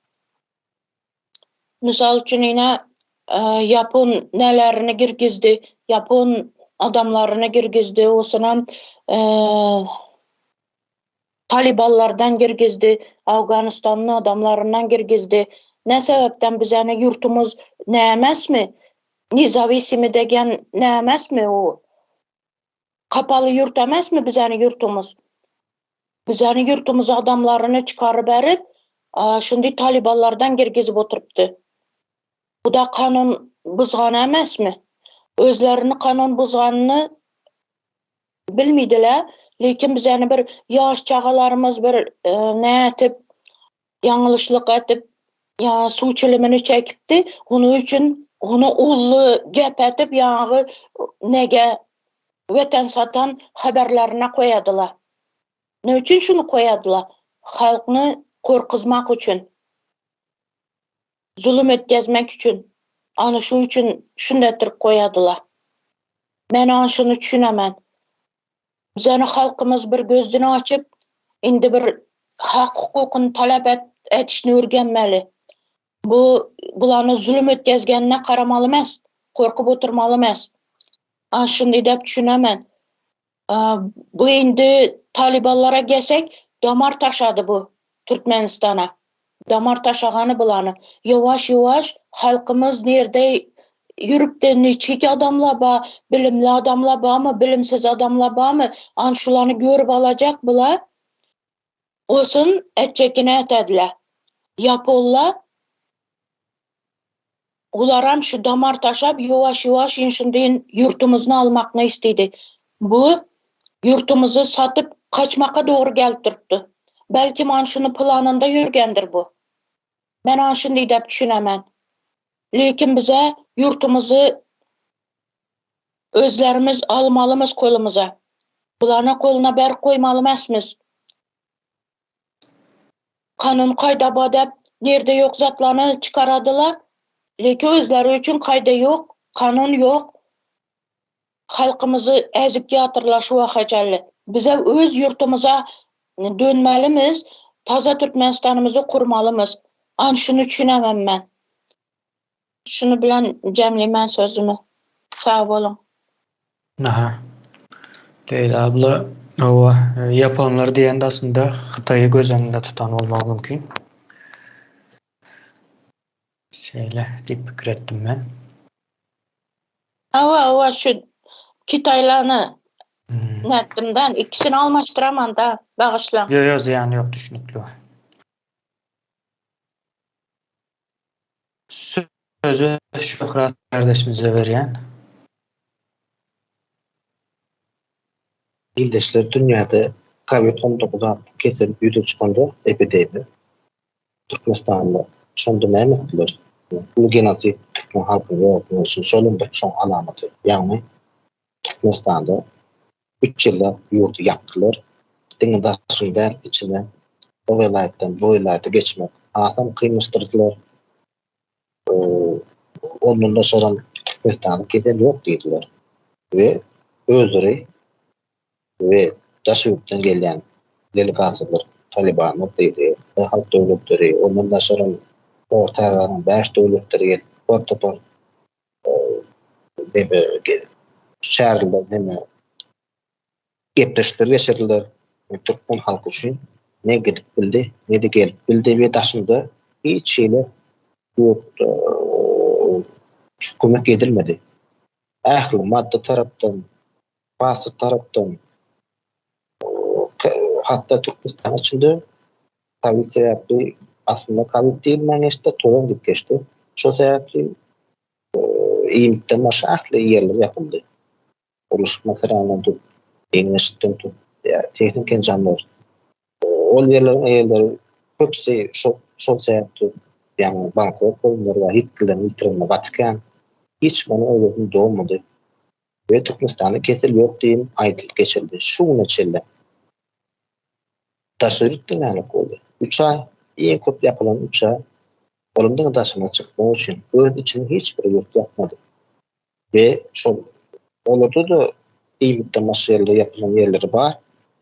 Mysal üçin ine ýapon nälerini girgizdi, ýapon adamlaryny girgizdi, osunam Talybanlardan girgizdi, Awganystanyň adamlaryndan girgizdi. Ne sebäpden bizäni ýurtumyz nämesmi? Nezawisimi degen nämesmi o? Kapaly ýurt emesmi bizäni ýurtumyz? Bizäni ýurtumyz adamlaryny çykaryberip, şundi talybanlardan girgizip oturypdy. Bu da kanun buzgan emesmi? Özlerini kanun buzganyny bilmeydiler. Lekin bizäni bir ýaş çagalarymyz bir e, nätip ýalňyşlyk etip ýa suw çilimini çekipdi. Onuň üçin ony ully gep etip ýaňy nege weten satan haberlerine koýadylar. Ne üçin şuny koýadylar? Halkny korkuzmak üçin. Zulum etgezmek üçin. Ana şu üçin şunda etdirip koýadylar. Men ana şuny düşünemän. Bizäni halkymyz bir gözüni açyp, indi bir hak hukukyny talap et, etişini öwrenmeli. Bu bulany zulüm ötkezgenine karamaly emas, korkup oturmaly emas. Ana şuny dep düşünemän. Bu indi talibanlara gelsek, damar taşady bu Türkmenistana. Damar taşagany bulany. Ýawaş-ýawaş halkymyz nirde ýürüpde niçik adamlar bar, bilimli adamlar barmy, bilimsiz adamlar barmy, an şulany görüp alacak bular. Olsun etjekine etediler. Yaponlar Olaram şu damar taşap ýuwaş-ýuwaş inşundeýin ýurtumyzyny almakny istedi. Bu ýurtumyzy satyp kaçmaka dogry gelip durupdy. Belki man şuny planynda ýürgendir bu. Men an şundy dep düşünemen. Lekin bize ýurtumyzy. Özlerimiz almalymyz kolumyza. Bulana koluna berip koymaly mesmiz. Kanun kayda badep nerde yok zatlarını çıkaradılar. Leki özleri üçün kayda yok, kanun yok. Halkımızı ezik yatırlar şu vahacelli. Bize öz yurtumuza dönmelimiz, taza Türkmenistanımızı kurmalımız. An şunu düşünemem ben. Şunu bilen cemliyim ben sözümü. Sağ olun. Aha. Leýla abla, hawa, ýaponlar diýende aslynda Hytaýy göz öňünde tutan bolmagy mümkin. Şeýle diýip pikir etdim men. Hawa, hawa, şu Kitaýlany nätdimden, ikisini almaşdyraman da, bagyşlaň. Ýo, ýo, zyýany ýok, düşnükli. Sözi Şöhrat kardeşimize berýän. Ildeşler dünýäde Covid 19 atly kesel ýüze çykanda epidemiýa Türkmenistanda şonda näme etdiler? Uly genosid türkmen halkyny ýok etmek üçin şolam bir şoň alamaty. Ýagny Türkmenistanda üç ýyllap ýurdy ýapdylar. Diňe daşyny däl, içine o welaýatdan bu welaýata geçmek hasam kynlaşdyrdylar. Ondan daşaram Türkmenistanda kesel ýok diýdiler. We özleri we daş ýurtdan gelýän delegasiýalar, Talibanlar diýdi, halk döwletleri, ondan daşaram Orta Aziýanyň 5 döwletleri gelip, bir topar neme çäreler neme gepleşikler geçirdiler. Türkmen halky üçin ne gidip bildi, ne de gelip bildi we daşynda hiç hili ýurt kömek edilmedi. Ähli maddy tarapdan, basy tarapdan hatda Türkmenistan içinde Covid sebäpli aslynda Covid diýilmän geçdi, tozan diýip geçdi. Şo sebäpli iýmitden başga ähli ýerler ýapyldy. Gurluşyk materialyndan tut, egin-eşikden tut, tehniki enjamlar. Ol ýerleriň eýeleri köpüsi şol şol sebäpli ýagny bankrot bolanlar we ýitgilerini ýitirenler gaty kän. Hiç kim onuň öwezini dolmady. We Türkmenistanda kesel ýok diýip aýdylyp geçildi. Şu güne çenli. Daşary ýurtda nälik boldy? Üç aý, iň köp ýapylan üç aý. Olam diňe daşyna çykmak üçin. Öz içini hiç bir ýurt ýapmady. We şol olarda-da iýmitden başga ýerler ýapylan ýerleri bar.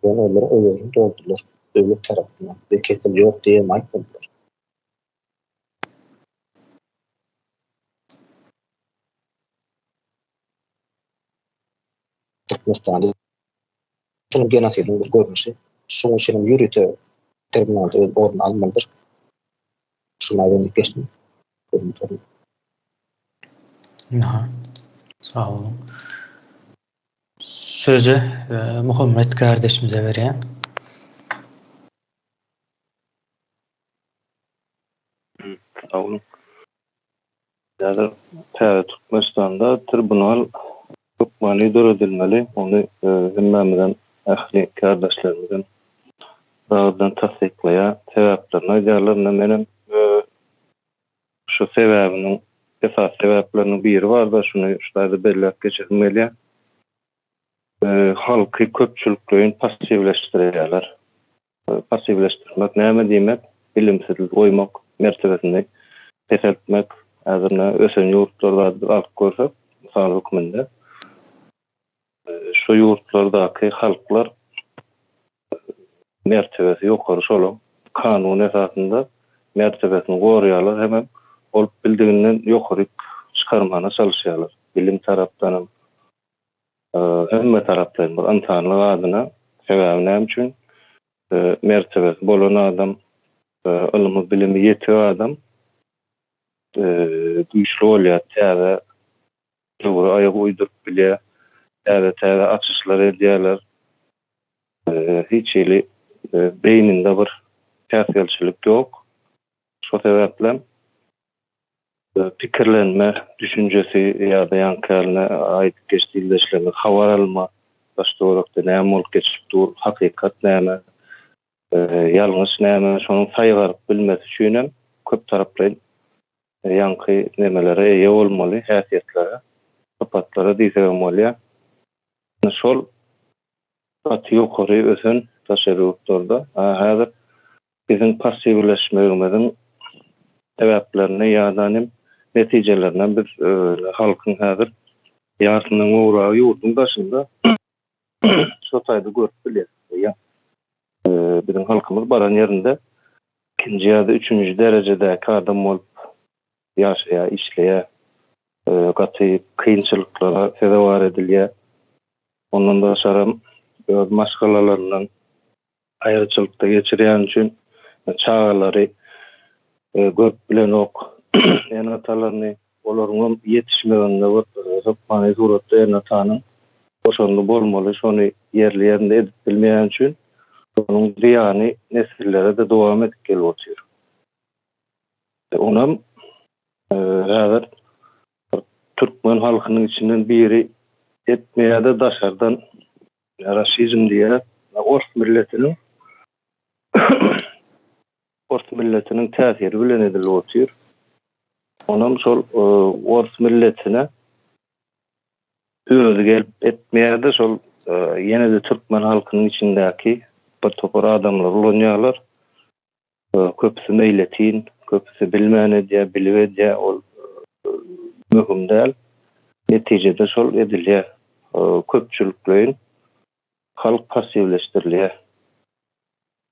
Ýöne olar öwezini doldular döwlet tarapyndan we kesel ýok diýem aýtmadylar. Türkmenistanda şunuň genosidiň bir görnüşi. Şunuň üçin hem ýörite tribunalda öz ornuny almalydyr. Şuny aýdan geçdim. Aha. Sag boluň. Sözi e, Muhammet kardeşimize berýän. Sag boluň. Häzir täze Türkmenistanda tribunal hökmany döredilmeli. Ony hemmämizem, ähli kärdeşlerimizem biragyzdan tassyklaýar. Sebäplerini aýdýarlar. Indi menem şu sebäbiniň, esasy sebäpleriniň biri bar-da, şuny şu taýda belläp geçesim gelýär. Halky köpçülikleýin passiwleşdirýärler. Passiwleşdirmek näme diýmek? Bilimsiz goýmak, mertebesini peseltmek. Häzir ine ösen ýurtlarda biz alyp görsek, mysal hökmünde, şu ýurtlardaky halklar mertebesi ýokary şolaň kanun esasynda mertebesini goraýarlar hemem bolup bildiginden ýokaryk çykarmana çalyşýarlar. Bilim tarapdanam, Hemme taraplaýyn bir ynsanlyk adyna sebäbi näme üçin mertebesi bolan adam ylymy bilimi ýetik adam güýçli bolýar täze döwre aýak uýduryp bilýär täze täze açyşlar edýärler hiç hili beýninde bir päsgelçilik ýok şo sebäplem Pikirlenme düşünjesi ýa-da ýaňky ýalyna aýdyp geçdi ildeşlerimiz, habar alma, daş-töwerekde näme bolup geçip dur, hakykat näme, ýalňyş näme, şonuň saýgaryp bilmesi üçinem köptaraplaýyn ýaňky nemelere eýe bolmaly, häsiýetlere, sypatlara diýsegem bolýar. Şol gaty ýokary ösen daşary ýurtlarda. Häzir biziň passiwleşmegimiziň sebäplerini ýa-da hem netijelerini biz halkyň häzir ýarysyndan gowragy ýurduň daşynda şo taýda görüp bilýäris. Biziň halkymyz baran ýerinde ikinji ýa-da üçünji derejedäki adam bolup ýaşaýar, işleýär. Gaty kynçylyklara sezewar edilýär. Ondan daşaram öz maşgalalaryndan aýraçylykda geçirýäni üçin çagalary görüp bilenok ene-atalaryny. Olaryňam ýetişmeginde bir hökmany suratda ene-atanyň goşandy bolmaly. Şony ýerli-ýerinde edip bilmeýäni üçin onuň zyýany nesillere-de dowam edip gelip otyr. Onam häzir bir türkmen halkynyň içinden biri etmeýär-de daşardan rasizm diýýär. Ors milletiniň ors milletiniň täsiri bilen edilip otyr. Onam şol ors milletine özi gelip etmeýär-de şol ýene-de türkmen halkynyň içindäki bir topar adamlar ulanýarlar. Köpüsi meýletin, köpüsi bilmän edýär, bilip edýär, ol möhüm däl. Netijede şol edilýär. Köpçülikleýin halk passiwleşdirilýär.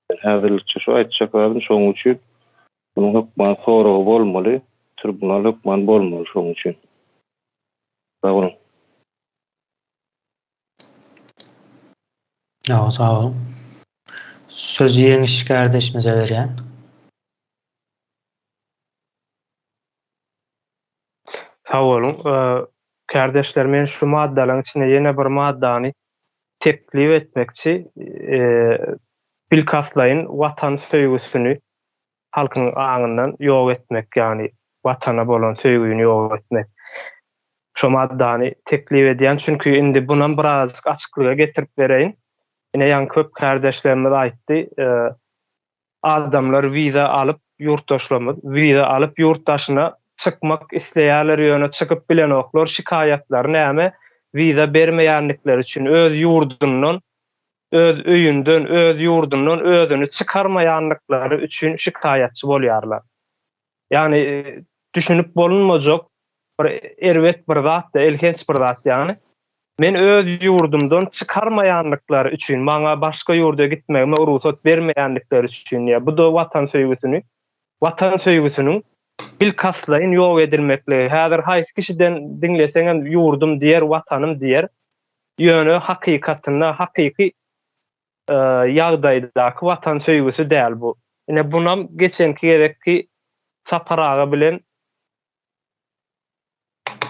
Men häzirlikçe şu aýtjak zadym şonuň üçin munuň hökman soragy bolmaly, tribunal hökman bolmaly şonuň üçin. Sag boluň. Ýa sag boluň. Sözi Ýeňiş kärdeşimize berýän. Sag boluň. Kärdeşler men şu maddalaryň içinde ýene bir maddany teklip etmekçi. Bilkastlaýyn watan söýgüsini halkyň aňyndan ýok etmek, ýagny Watana bolan söýgüni ýok etmek. Şo maddany teklip edýän, çünki indi bunam birazajyk açyklyga getirip bereýin. Ine ýaňy köp kärdeşlerimiz aýtdy, adamlar wiza alyp, ýurtdaşlarymyz wiza alyp ýurt daşyna çykmak isleýärler, ýöne çykyp bilenoklar, şikaýatlary näme, wiza bermeýändikleri üçin öz ýurdundan öz öýünden, öz ýurdundan özüni çykarmaýandyklary üçin şikaýatçy bolýarlar. Ýagny düşünip bolunmajak bir erbet bir zat-da, elhenç bir zat ýagny. Men öz ýurdumdan çykarmaýandyklary üçin, maňa başga ýurda gitmegime rugsat bermeýändikleri üçin diýýär. Bu-da watan söýgüsini, watan söýgüsiniň bilkastlaýyn ýok edilmekligi. Häzir haýsy kişiden diňleseňem ýurdum diýer, watanym diýer. Ýöne hakykatynda hakyky ýagdaýdaky watan söýgüsi däl bu. Ine bunam geçenki gezekki Sapar aga bilen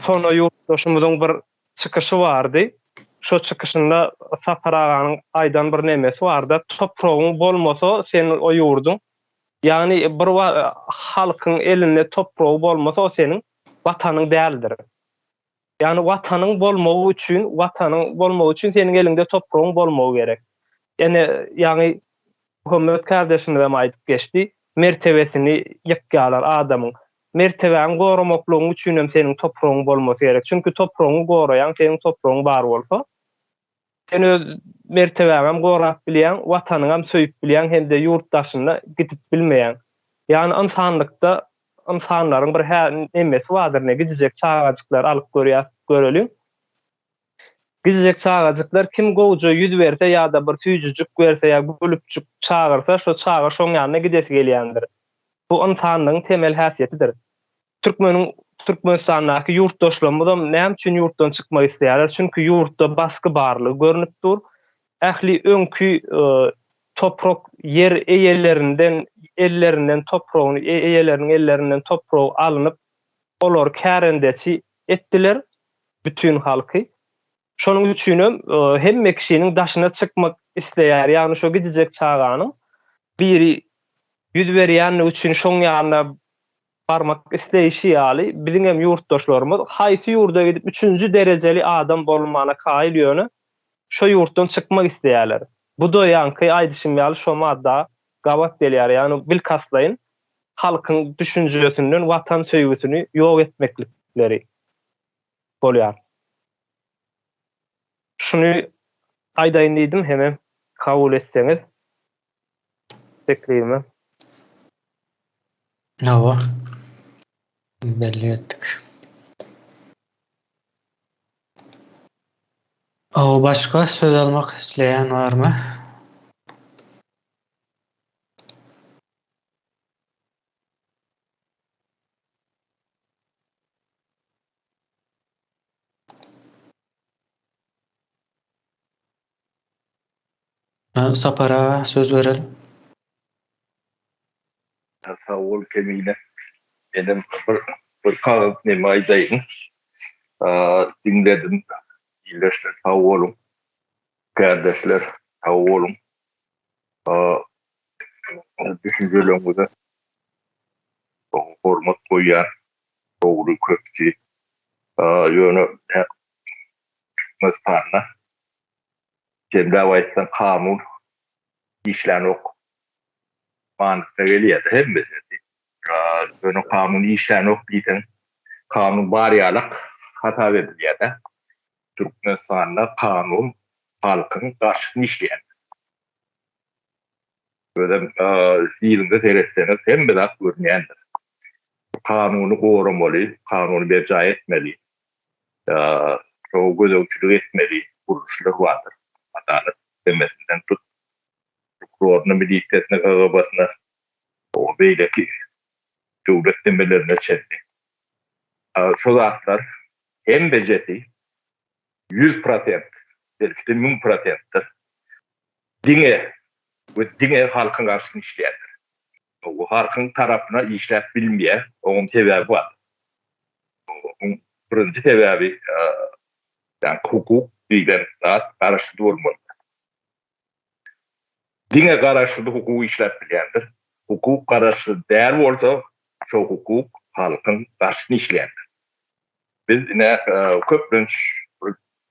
Sona ýurtdaşymyzyň bir çykyşy bardy. Şo çykyşynda Sapar aganyň aýdan bir nemesi barda, topragyň bolmasa sen o ýurduň, ýagny bir halkyň elinde topragy bolmasa o seniň watanyň däldir. Ýagny watanyň bolmagy üçin, watanyň bolmagy üçin seniň eliňde topragyň bolmagy gerek. Ene, ýagny Muhammet kardeşimizem aýdyp geçdi, mertebesini ýykýarlar adamyň. Mertebäňi goramaklygyň üçinem seniň topragyň bolmasy gerek. Çünki topragyňy goraýaň, seniň topragyň bar bolsa, sen öz mertebäňem gorap bilýäň, watanyňam söýüp bilýäň hem-de ýurt daşyna gidip bilmeýäň. Ýagny ynsanlykda ynsanlaryň bir hä nemesi bardyr ne gijijek çagajyklary alyp görýäs göreliň. Gijijek çagajyklar kim gowja ýüz berse ýa-da bir süýjüjik berse ýa gülüpjik çagyrsa şo çaga şoň ýanyna gidesi gelýändir. Bu ynsanlygyň temel häsiýetidir. Türkmeniň Türkmenistandaky ýurtdaşlarymyzam näme üçin ýurtdan çykmak isleýärler? Çünki ýurtda basgy barlygy görnüp dur. Ähli öňki toprak ýer eýelerinden ellerinden topragyny eýeleriniň ellerinden topragy alnyp, olary kärendeçi etdiler, bütin halky. Şonuň üçinem hemme kişiniň daşyna çykmak isleýär, ýagny şo gidijek çaganyň biri ýüz berýänligi üçin şoň ýanyna barmak isleýşi ýaly, biziňem ýurtdaşlarymyz haýsy ýurda gidip üçünji derejeli adam bolmana kaýyl ýöne şo ýurtdan çykmak isleýärler. Bu-da ýaňky aýdyşym ýaly şo madda gabat gelýär, ýagny bilkastlaýyn halkyň düşünjesinden watan söýgüsini ýok etmeklikleri bolýar. Şu. Şuny aýdaýyn diýdim hemem kabul etseňiz teklibimi. Hawa. Belli etdik. Hawa, başga söz almak isleýän barmy? Sapar aga söz berelim. Sag bol Kemine. Menem bir bir kagyz neme aýdaýyn. Diňledim. Ildeşler sag boluň. Kärdeşler sag boluň. Düşünjeleriňize hormat goýýan. Dogry köpüsi. Ýöne Türkmenistanda jemläp aýtsaň kanun işlänok manysyna gelýär-de hemmesi. Ýöne kanun işlänok diýseň, kanun bar ýalak hasap edilýär-de. Türkmenistanda kanun halkyň garşysyna işleýär. Özem yzyňda seretseňiz hemme zat görünýändir. Kanuny goramaly, kanuny berjaý etmeli. Şoňa gözegçilik etmeli gurluşlar bardyr. Adalat sistemesinden tut, prokuroryna, milisiýasyna, KGB-sine, beýleki döwlet nemelerine çenli. Şo zatlar hemmejesi 100%, belki-de 1000 prosentdir. Diňe we diňe halkyň garşysyna işleýändir. O halkyň tarapyna işläp bilmeýär, onuň sebäbi bar. Onuň birinji sebäbi, ýagny hukuk diýlen zat garaşsyz bolmalydyr. Diňe garaşsyz hukuk işläp bilýändir. Hukuk garaşsyz däl bolsa, şo hukuk halkyň garşysyna işleýändir. Biz ine köplenç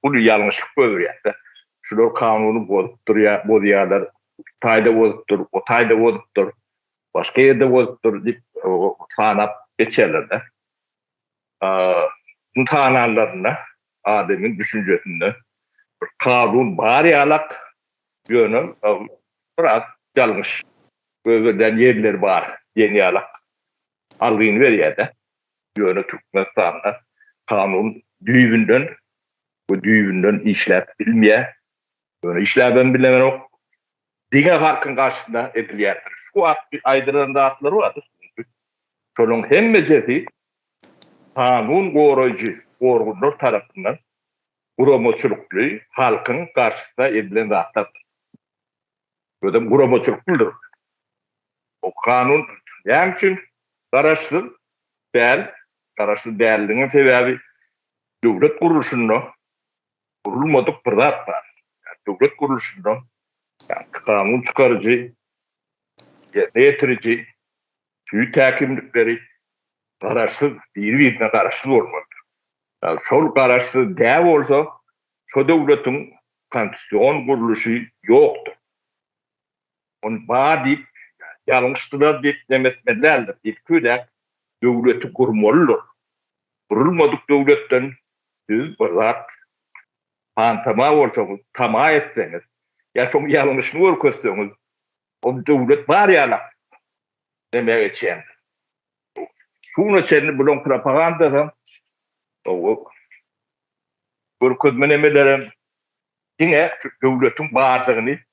uly ýalňyşlyk goýberýäs-de. Şular kanuny bozup durýar, bozýarlar, bu taýda bozupdyr, o taýda bozupdyr, başga ýerde bozupdyr diýip sanap geçýärler-de. Bu sananlarynda adamyň düşünjesinde bir kanun bar ýalak, ýöne biraz ýalňyş goýberilen ýerleri bar diýen ýalak algyny berýär-de. Ýöne Türkmenistanda kanun düýbünden we düýbünden işläp bilmeýär. Ýöne işläbem bilenok. Diňe halkyň garşysyna edilýändir. Şu wagt aýdylan zatlar bar. Şolaryň hemmejesi kanun goraýjy organlar tarapyndan guramaçylykly halkyň garşysyna edilen zatlardyr. Özem guramaçylyklydyr. O kanun näme üçin garaşsyz däl? Garaşsyz dälliginiň sebäbi döwlet gurluşynda gurulmadyk bir zat bar. Döwlet gurluşynda kanun çykaryjy, ýerine ýetiriji, süýt häkimlikleri garaşsyz, biri-birine garaşsyz bolmalydyr. Şol garaşsyz däl bolsa, şo döwletiň konstitusion gurluşy ýokdur. Ony bar diýip, ýalňyşdylar diýip neme etmeli däldir. Ilki bilen döwleti gurmalydyr. Gurulmadyk döwletden siz bir zat hantama bolsaňyz, tama etseňiz, ýa şoň ýalňyşyny görkezseňiz, ol döwlet bar ýalak nämä geçýändir. Şu güne çenli bulaň propagandasam, görkezme nemelerem diňe şu döwletiň bardygyny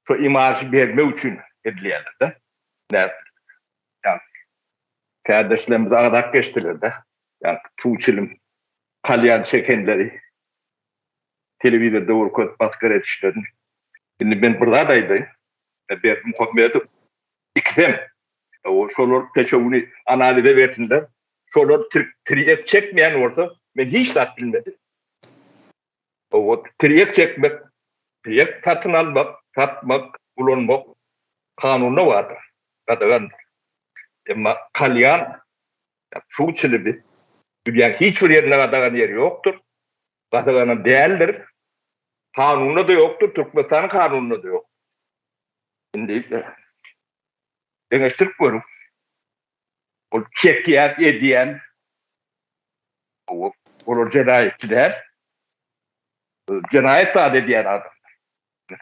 şu imažy bermek üçin edilýändir-de. Kärdeşlerimiz agzap geçdiler-de, ýa suw çilim kalýan çekenleri telewizorda görkezip masgara edişlerini. Indi men bir zat aýdaýyn, Berdimuhamedow ikisem şolar peşewini analize bersinler, şolar tirýek çekmeýän bolsa men hiç zat bilmedim. Owa, tirýek çekmek, tirýek satyn almak, satmak, ulanmak kanunda bardyr, gadagandyr. Emma kalýan suw çilimi dünýäň hiç bir ýerinde gadagan ýeri ýokdur. Gadaganam däldir. Kanunda-da ýokdur, Türkmenistanyň kanunynda-da ýok. Indi deňeşdirip görüň. Ol çekýän, edýän olar jenaýatçy däl. Jenaýat zat edýän adamlar.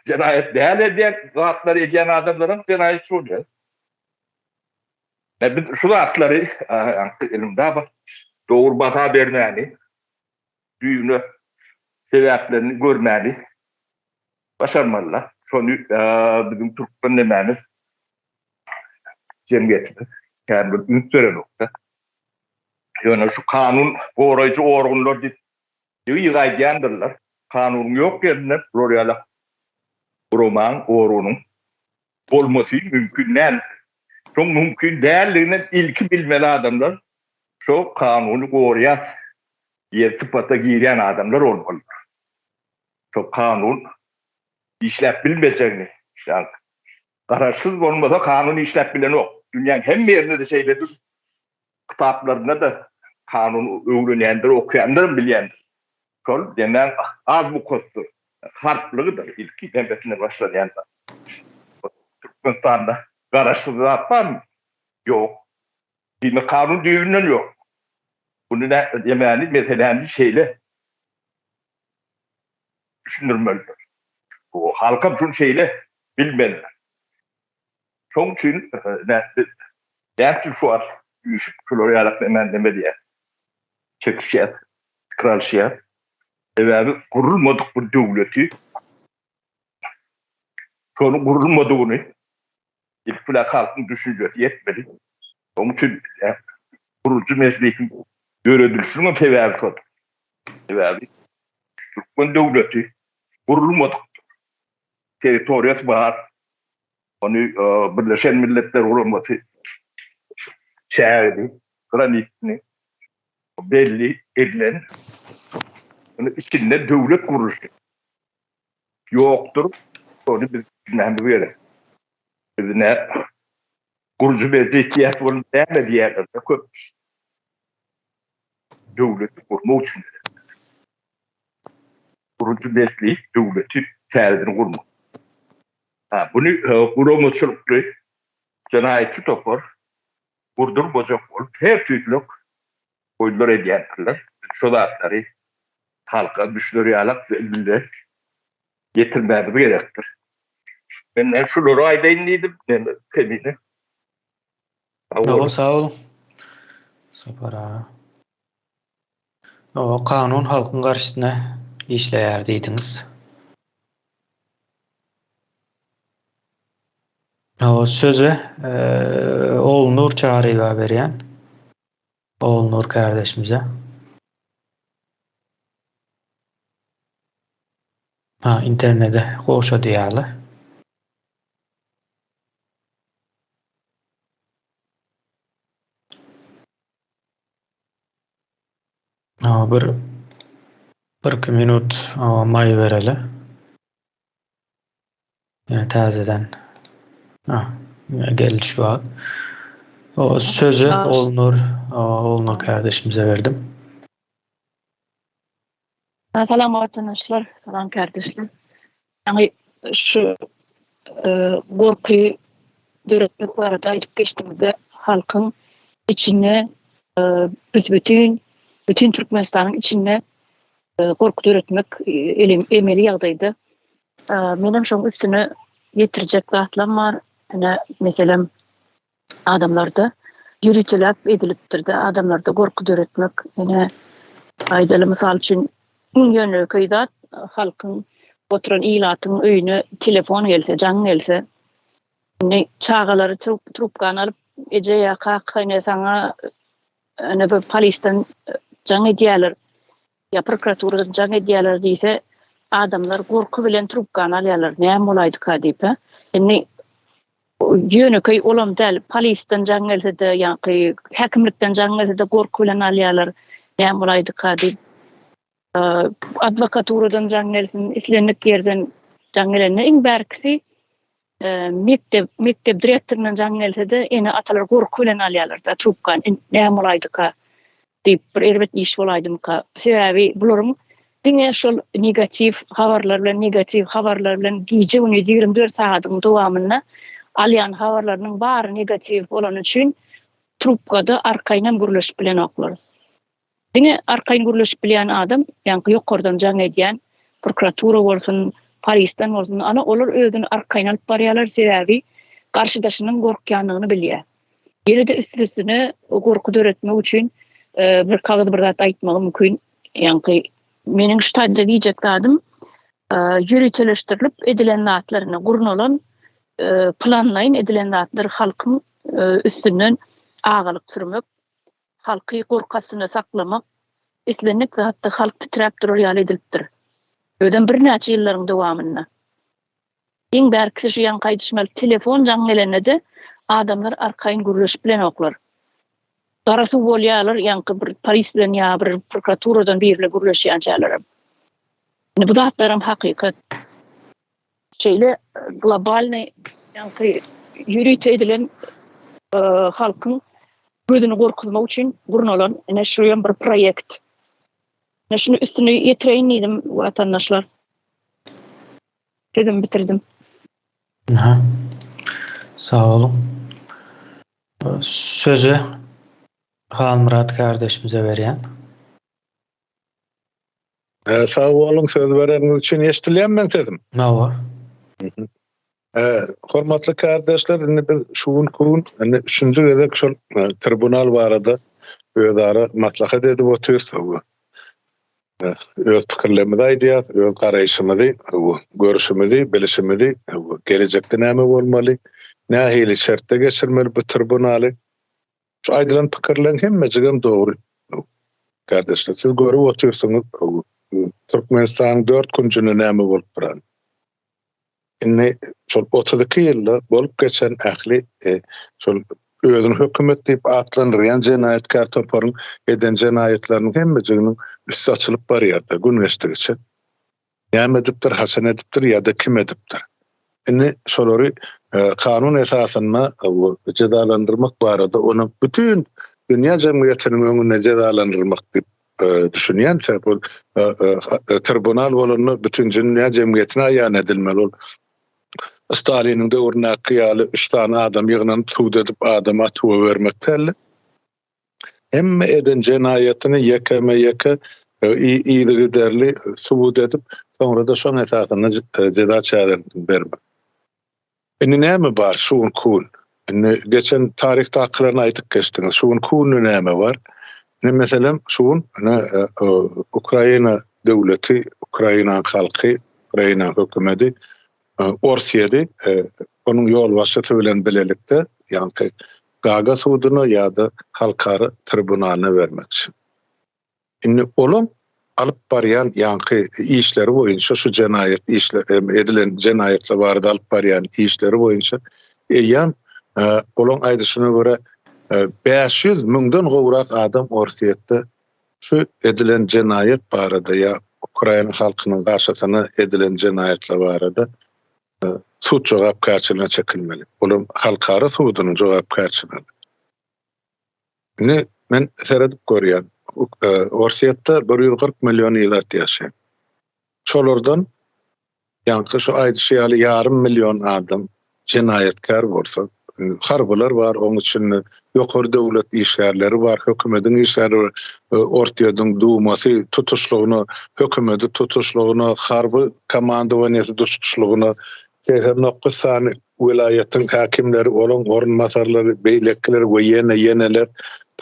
Jenaýat däl edýän zatlary edýän adamlaram jenaýatçy bolýar. Biz şu zatlary elimde bar. Dogry baha bermäni, düýbüne sebäplerini görmäni başarmalylar. Şony biziň türkmen nemämiz jemgyýetimiz kän bir üns berenokda. Ýöne şu kanun goraýjy organlar diýip ýygy-ýygy aýdýandyrlar. Kanunyň ýok ýerinde bular ýaly guramaň, organyň bolmasy mümkin däl. Şoň mümkin däldigini ilki bilmeli adamlar şo kanuny goraýas diýen sypata girýän adamlar bolmalydyr. Şo kanun işläp bilmejegini, ýagny garaşsyz bolmasa kanun işläp bilenok. Dünýäň hemme ýerinde-de şeýledir. Kitaplarynda-da kanun öwrenýändir, okaýandyram bilýändir. Şol demäň azbukasdyr, harplygydyr ilki hemmesinde başlanýan zat. Türkmenistanda garaşsyz zat barmy? Ýok. Diýmek kanun düýbünden ýok. Muny demäni meseläni şeýle düşündirmelidir. Bu halkam şuny şeýle bilmelidir. Şoň üçin näme üçin şu wagt üýşüp şular ýalak näme neme diýýär. Çekişýär, pikir alyşýar. Sebäbi gurulmadyk bir döwleti şonuň gurulmadygyny ilki bilen halkyň düşünjesi ýetmeli. Şonuň üçin gurujy mejlisiň döredilişiniň hem sebäbi şodur. Sebäbi türkmen döwleti gurulmadykdyr. Territoriýasy bar. Ony Birleşen Milletler Guramasy çägini, granitini belli edilen ony içinde döwlet gurluşy ýokdur. Ony biz düşünmemiz gerek. Biz ne gurujy mejlis diýýäs, ol näme diýýärler köp. Döwleti gurmak üçin gerek. Gurujy mejlis döwleti täzeden gurmak. Ha, buny guramaçylykly jenaýatçy topar gurdurmajak bolup her tüýslik oýunlar edýändirler. Biz şo zatlary halka düşüner ýalak dilde ýetirmämiz gerekdir. Men näme şulary aýdaýyn diýdim, näme kemine. Sag boluň. Sag boluň. Sapar aga. Hawa, kanun halkyň garşysyna işleýär diýdiňiz. Hawa, sözi Ogulnur Çaryýewa berýän. Ogulnur kärdeşimize. Ha, internede gowşady ýaly. Ha, bir bir-iki minut maý bereli. Ýene täzeden. Ha, geldi şu wagt. O sözü Olnur, Olnur kardeşimize berdim. Salam watandaşlar, salam kardeşler. Ýaňy şu gorky döretmek barada aýdyp geçdiňizde halkyň içinde büs-bütin, bütin Türkmenistanyň içinde gorky döretmek emeli ýagdaýda. Menem şoň üstüne ýetirjek zatlam bar. Ine, meselem, adamlarda ýöriteläp edilipdir-de, adamlarda gorky döretmek. Ine, aýdaly, mysal üçin, iň ýönekeý zat, halkyň, oturan ilatyň öýüne telefon gelse, jaň gelse, indi çagalary trubkany alyp, eje ýa kaka, ine, saňa ine bir polisden jaň edýärler ýa prokuraturadan jaň edýärler diýse, adamlar gorky bilen trubkany alýarlar, näme bolaýdyka diýip, hä. Indi ýönekeý olam däl, polisden jaň gelse-de, ýaňky häkimlikden jaň gelse-de gorky bilen alýarlar, näme bolaýdyka diýip. Adwokaturadan jaň gelsin, islendik ýerden jaň gelende iň bärkisi mekdep, mekdep direktoryndan jaň gelse-de ene-atalar gorky bilen alýarlar-da trubkany, näme bolaýdyka diýip, bir erbet iş bolaýdymyka. Sebäbi bularyň diňe şol negatiw habarlar bilen, negatiw habarlar bilen gije-gündiz 24 sagadyň dowamynda alýan habarlarynyň bary negatiw bolany üçin trubkada arkaýynam gürleşip bilenoklar. Diňe arkaýyn gürleşip bilýän adam, ýaňky ýokardan jaň edýän, prokuratura bolsun, polisden bolsun, ana olar özüni arkaýyn alyp barýarlar, sebäbi garşydaşynyň gorkýandygyny bilýär. Ýene-de üstesine gorky döretmek üçin bir kagyz bir zat aýtmagy mümkin. Ýaňky meniň şu taýda diýjek zadym ýöriteleşdirilip edilen zatlar, ine gurnalan planlaýyn edilen zatlar halkyň üstünden agalyk sürmek, halky gorky astynda saklamak, islendik zatda halk titräp durar ýaly edilipdir. Özem birnäçe ýyllaryň dowamynda. Iň bärkisi şu ýaňky aýdyşym ýaly telefon jaň gelende-de adamlar arkaýyn gürleşip bilenoklar. Gara suw bolýarlar ýaňky bir polis bilen ýa bir prokuraturadan biri bilen gürleşýänçälerem. Indi bu zatlaram hakykat. Şeýle globalnyý ýaňky ýörite edilen halkyň gözüni gorkuzmak üçin gurnalan ine şu hem bir proýekt. Ine şuny üstüni ýetireýin diýdim watandaşlar. Sözümi bitirdim. Aha. Sag boluň. Sözi Halmyrat kardeşimize berýän. Sag boluň söz bereniňiz üçin. Eşidilýärmi meň sesim? Hawa. Hormatly kardeşler, indi biz şu günki gün indi üçünji gezek şol tribunal barada özara maslahat edip otyrys. Öz pikirlerimizi aýdýas, öz garaýşymyzy, görüşimizi, bilişimizi, gelejekde näme bolmaly, nähili şertde geçirmeli bu tribunaly. Şu aýdylan pikirleriň hemmejigem dogry. Kardeşler, siz görüp otyrsyňyz, Türkmenistanyň dört künjünde näme bolup duran. Indi şol 32 ýylda bolup geçen ähli e, şol özüni hökümet diýip atlandyrýan jenaýatkär toparyň eden jenaýatlarynyň hemmejiginiň üsti açylyp barýar-da gün geçdigiçe. Näme edipdir, haçan edipdir ýa-da kim edipdir. Indi şolary e, kanun esasynda e, jezalandyrmak barada ony bütin dünýä jemgyýetiniň öňünde jezalandyrmak diýip e, düşünýän sebäp ol tribunal bolanda bütin dünýä jemgyýetine aýan edilmeli ol Staliniň döwründäki ýaly üç sany adam ýygnanyp sud edip adamy atuwa bermek däldi. Hemme eden jenaýatyny ýekeme-ýeke yzygiderli subut edip, soňra-da şoň esasynda jeza çärelerini bermek. Indi näme bar şu günki gün? Indi geçen taryhdakylaryny aýdyp geçdiňiz. Şu günki günde näme bar? Indi meselem şu gün ine Ukraina döwleti, Ukraina halky, Ukraina hökümeti Orsýeti onuň ýolbaşçysy bilen bilelikde ýaňky Gaga suduna ýa-da halkara tribunalyna bermekçi. Indi olaň alyp barýan ýaňky işleri boýunça şu jenaýat işler edilen jenaýatlar barada alyp barýan işleri boýunça eýýäm olaň aýdyşyna görä 500 müňden gowrak adam Orsýetde şu edilen jenaýat barada ýa Ukraina halkynyň garşysyna edilen jenaýatlar barada sud jogapkärçiligine çekilmeli. Olam halkara sudunyň jogapkärçiligine. Indi men seredip görýän, Orsýetde 140 million ilat ýaşaýar. Şolardan ýaňky şu aýdyşy ýaly ýarym million adam jenaýatkär bolsa, harbylar bar, oň içinde ýokary döwlet işgärleri bar, hökümediň işgärleri bar, Orsýetiň dumasy tutuşlygyna, hökümedi tutuşlygyna, harby komandowaniýesi tutuşlygyna 89 sany welaýatyň häkimleri, olaň orunbasarlary, beýlekiler we ýene ýeneler,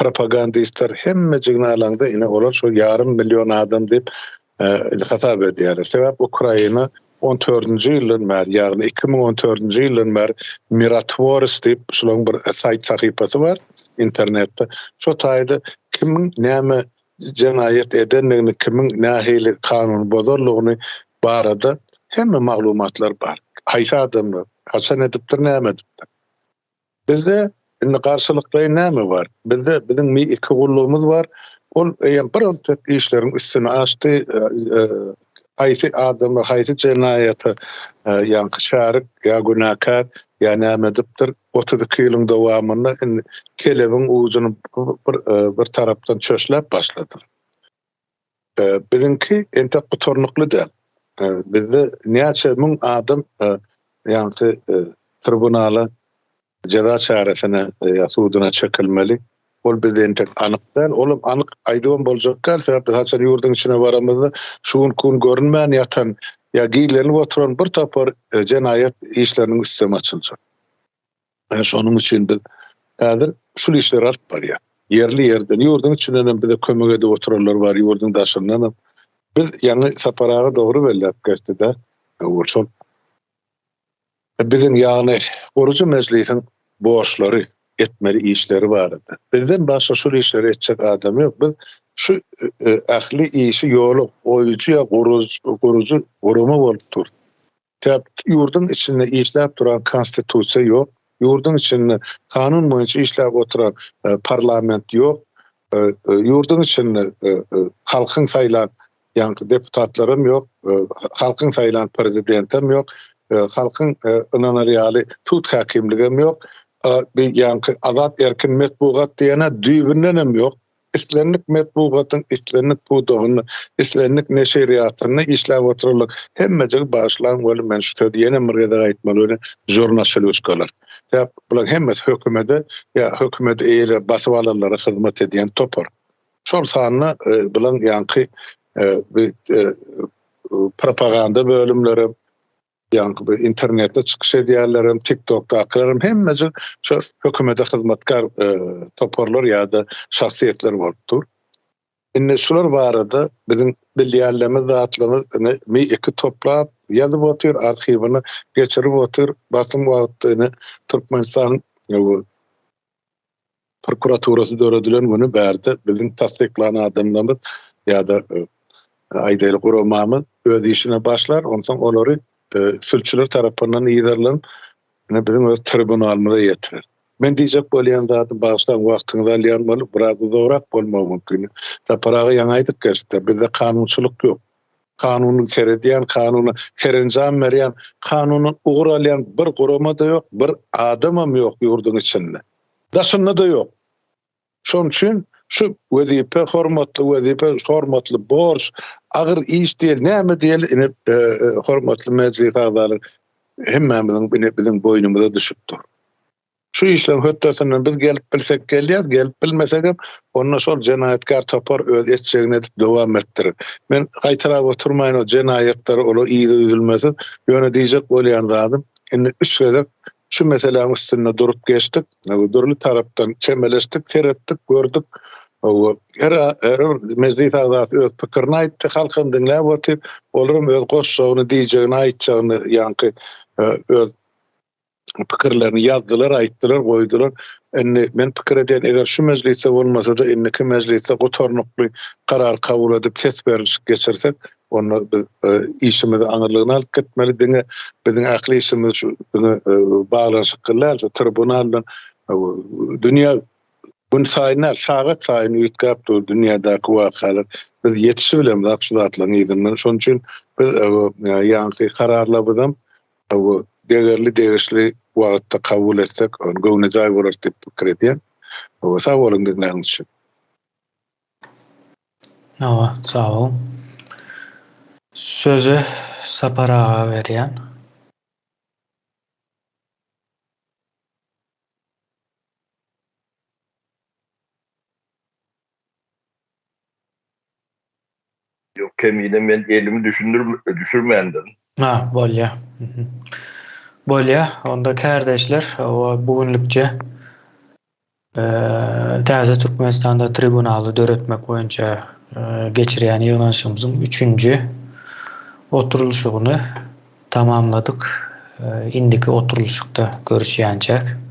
propagandistler hemmejigini alaňda ine olar şo ýarym million adam diýip hasap edýärler. Sebäp Ukraina on dördünji ýyldan bäri, ýagny 2014-nji ýyldan bäri Mirotworec diýip şularyň bir saýt sahypasy bar internetde. Şo taýda kimiň näme jenaýat edendigini, kimiň nähili kanuny bozandygyny barada hemme maglumatlar bar. Haýsy adamlar, haçan edipdir, näme edipdir. Bizde indi garşylyklaýyn näme bar? Bizde biziň Mi 2 gullugymyz bar. Ol eýýäm bir entek işleriň üstüni açdy. Haýsy adamlar haýsy jenaýata ýaňky şärik ýa günäkär ýa näme edipdir? 32 ýylyň dowamynda indi kelebiň ujuny bir bir tarapdan çöşläp başladylar. Biziňki entek gutarnykly däl. Bizde näçe müň adam ýaňky tribunala jeza çäresine ýa suduna çekilmeli. Ol bizde entek anyk däl. Olam anyk aýdybam boljak däl. Sebäp biz haçan ýurduň içine baramyzda şu günki gün görünmän ýatan ýa gizlenip oturan bir topar jenaýat işleriniň üstem açyljak. Ine şonuň üçin biz häzir şul işleri alyp barýas. Ýerli ýerden, ýurduň içinden hem bize kömek edip oturanlar bar, ýurduň daşyndan hem. Biz ýaňy Sapar aga dogry belläp geçdi-de, şol biziň ýagny gurujy mejlisiň borçlary, etmeli işleri barada. Bizden başga şul işleri etjek adam ýok. Biz şu ähli işi ýola goýujy ýa gurujy gurama bolup durus. Sebäp ýurduň içinde işläp duran konstitusiýa ýok, ýurduň içinde kanun boýunça işläp oturan parlament ýok, ýurduň içinde halkyň saýlan ýaňky deputatlaram ýok, halkyň saýlan prezidentem ýok, halkyň ynanar ýaly sud häkimligem ýok, ýaňky azat erkin metbugat diýen-ä düýbündenem ýok. Islendik metbugatyň islendik pudagynda, islendik neşirýatynda işläp oturanlar hemmejigi bagyşlaň weli men şu sözi ýene bir gezek aýtmaly welin žurnaşiluşkalar. Sebäp bulaň hemmesi hökümede ýa hökümedi eýeläp basyp alanlara hyzmat edýän topar. Şol sanda bulaň ýaňky propaganda bölümlerem Ýaňky bir internetde çykyş edýänlerem, TikTokdakylarem hemmejik şo hökümete hyzmatkär toparlar ýa-da şahsyýetler bolup dur. Indi şular barada biziň bilýänlerimiz, zatlarymyz ine Mi-2 toplap ýazyp otyr, arhiwine geçirip otyr. Basym wagtda ine Türkmenistanyň Prokuraturasy döredilen güni bärde biziň tassyklan adamlarymyz ýa-da aýdaýly guramamyz öz işine başlar, onsoň olary sülçüler tarapyndan yzarlanyp, ine biziň öz tribunalymyza ýetirer. Men diýjek bolýan zadym, bagyşlaň wagtyňyzy alýan bolup, biraz uzagrak bolmagy mümkin. Sapar aga ýaňy aýdyp geçdi, bizde kanunçylyk ýok. Kanuny seredýän, kanuna serenjam berýän, kanundan ugur alýan bir gurama-da ýok, bir adamam ýok ýurduň içinde. Daşynda-da ýok. Şonuň üçin şu wezipe hormatly wezipe, hormatly borç, agyr iş diýeli, näme diýeli, ine, hormatly mejlis agzalary, hemmämiziň ine biziň boýnumyza düşüp dur. Şu işleň hötdesinden biz gelip bilsek gelýäs, gelip bilmesegem, onda şol jenaýatkär topar öz etjegini edip dowam etdirer. Men gaýtalap oturmaýyn o jenaýatlary, olar yzy üzülmesiz. Ýöne diýjek bolýan zadym, indi üç gezek şu meseläň üstünde durup geçdik, dürli tarapdan çemeleşdik, seretdik, gördük. Her her bir mejlis agzasy öz pikirini aýtdy, halkam diňläp otyr. Olaram öz goşjagyny, diýjegini, aýtjagyny ýaňky öz pikirlerini ýazdylar, aýtdylar, goýdular. Indi men pikir edýän, eger şu mejlisde bolmasa-da, indiki mejlisde gutarnykly karar kabul edip, ses berlişik geçirsek, onda biz işimizi aňyrlygyna alyp gitmeli. Diňe biziň ähli işimiz şu diňe baglanyşykly däl, şu tribunal bilen dünýä gün saýyn däl, sagat saýyn üýtgäp dur dünýädäki wakalar. Biz ýetişibilemzok şu zatlaryň yzyndan. Şonuň üçin biz ýaňky kararlarymyzam Bu degerli degişli wagtda kabul etsek göwnejaý bolar diýip pikir edýän. Sag boluň diňläniňiz üçin. Hawa, sag boluň. Sözi Sapar aga berýän. Ýok, kemine men elimi düşürmändirin. Ha, bolýa. Bolýa, onda kärdeşler, bu günlükçe Täze Türkmenistanda tribunaly döretmek boýunça geçirýän ýygnanyşygymyzyň üçünji oturylyşygyny tamamladyk. Indiki oturylyşykda görüşýänçäk.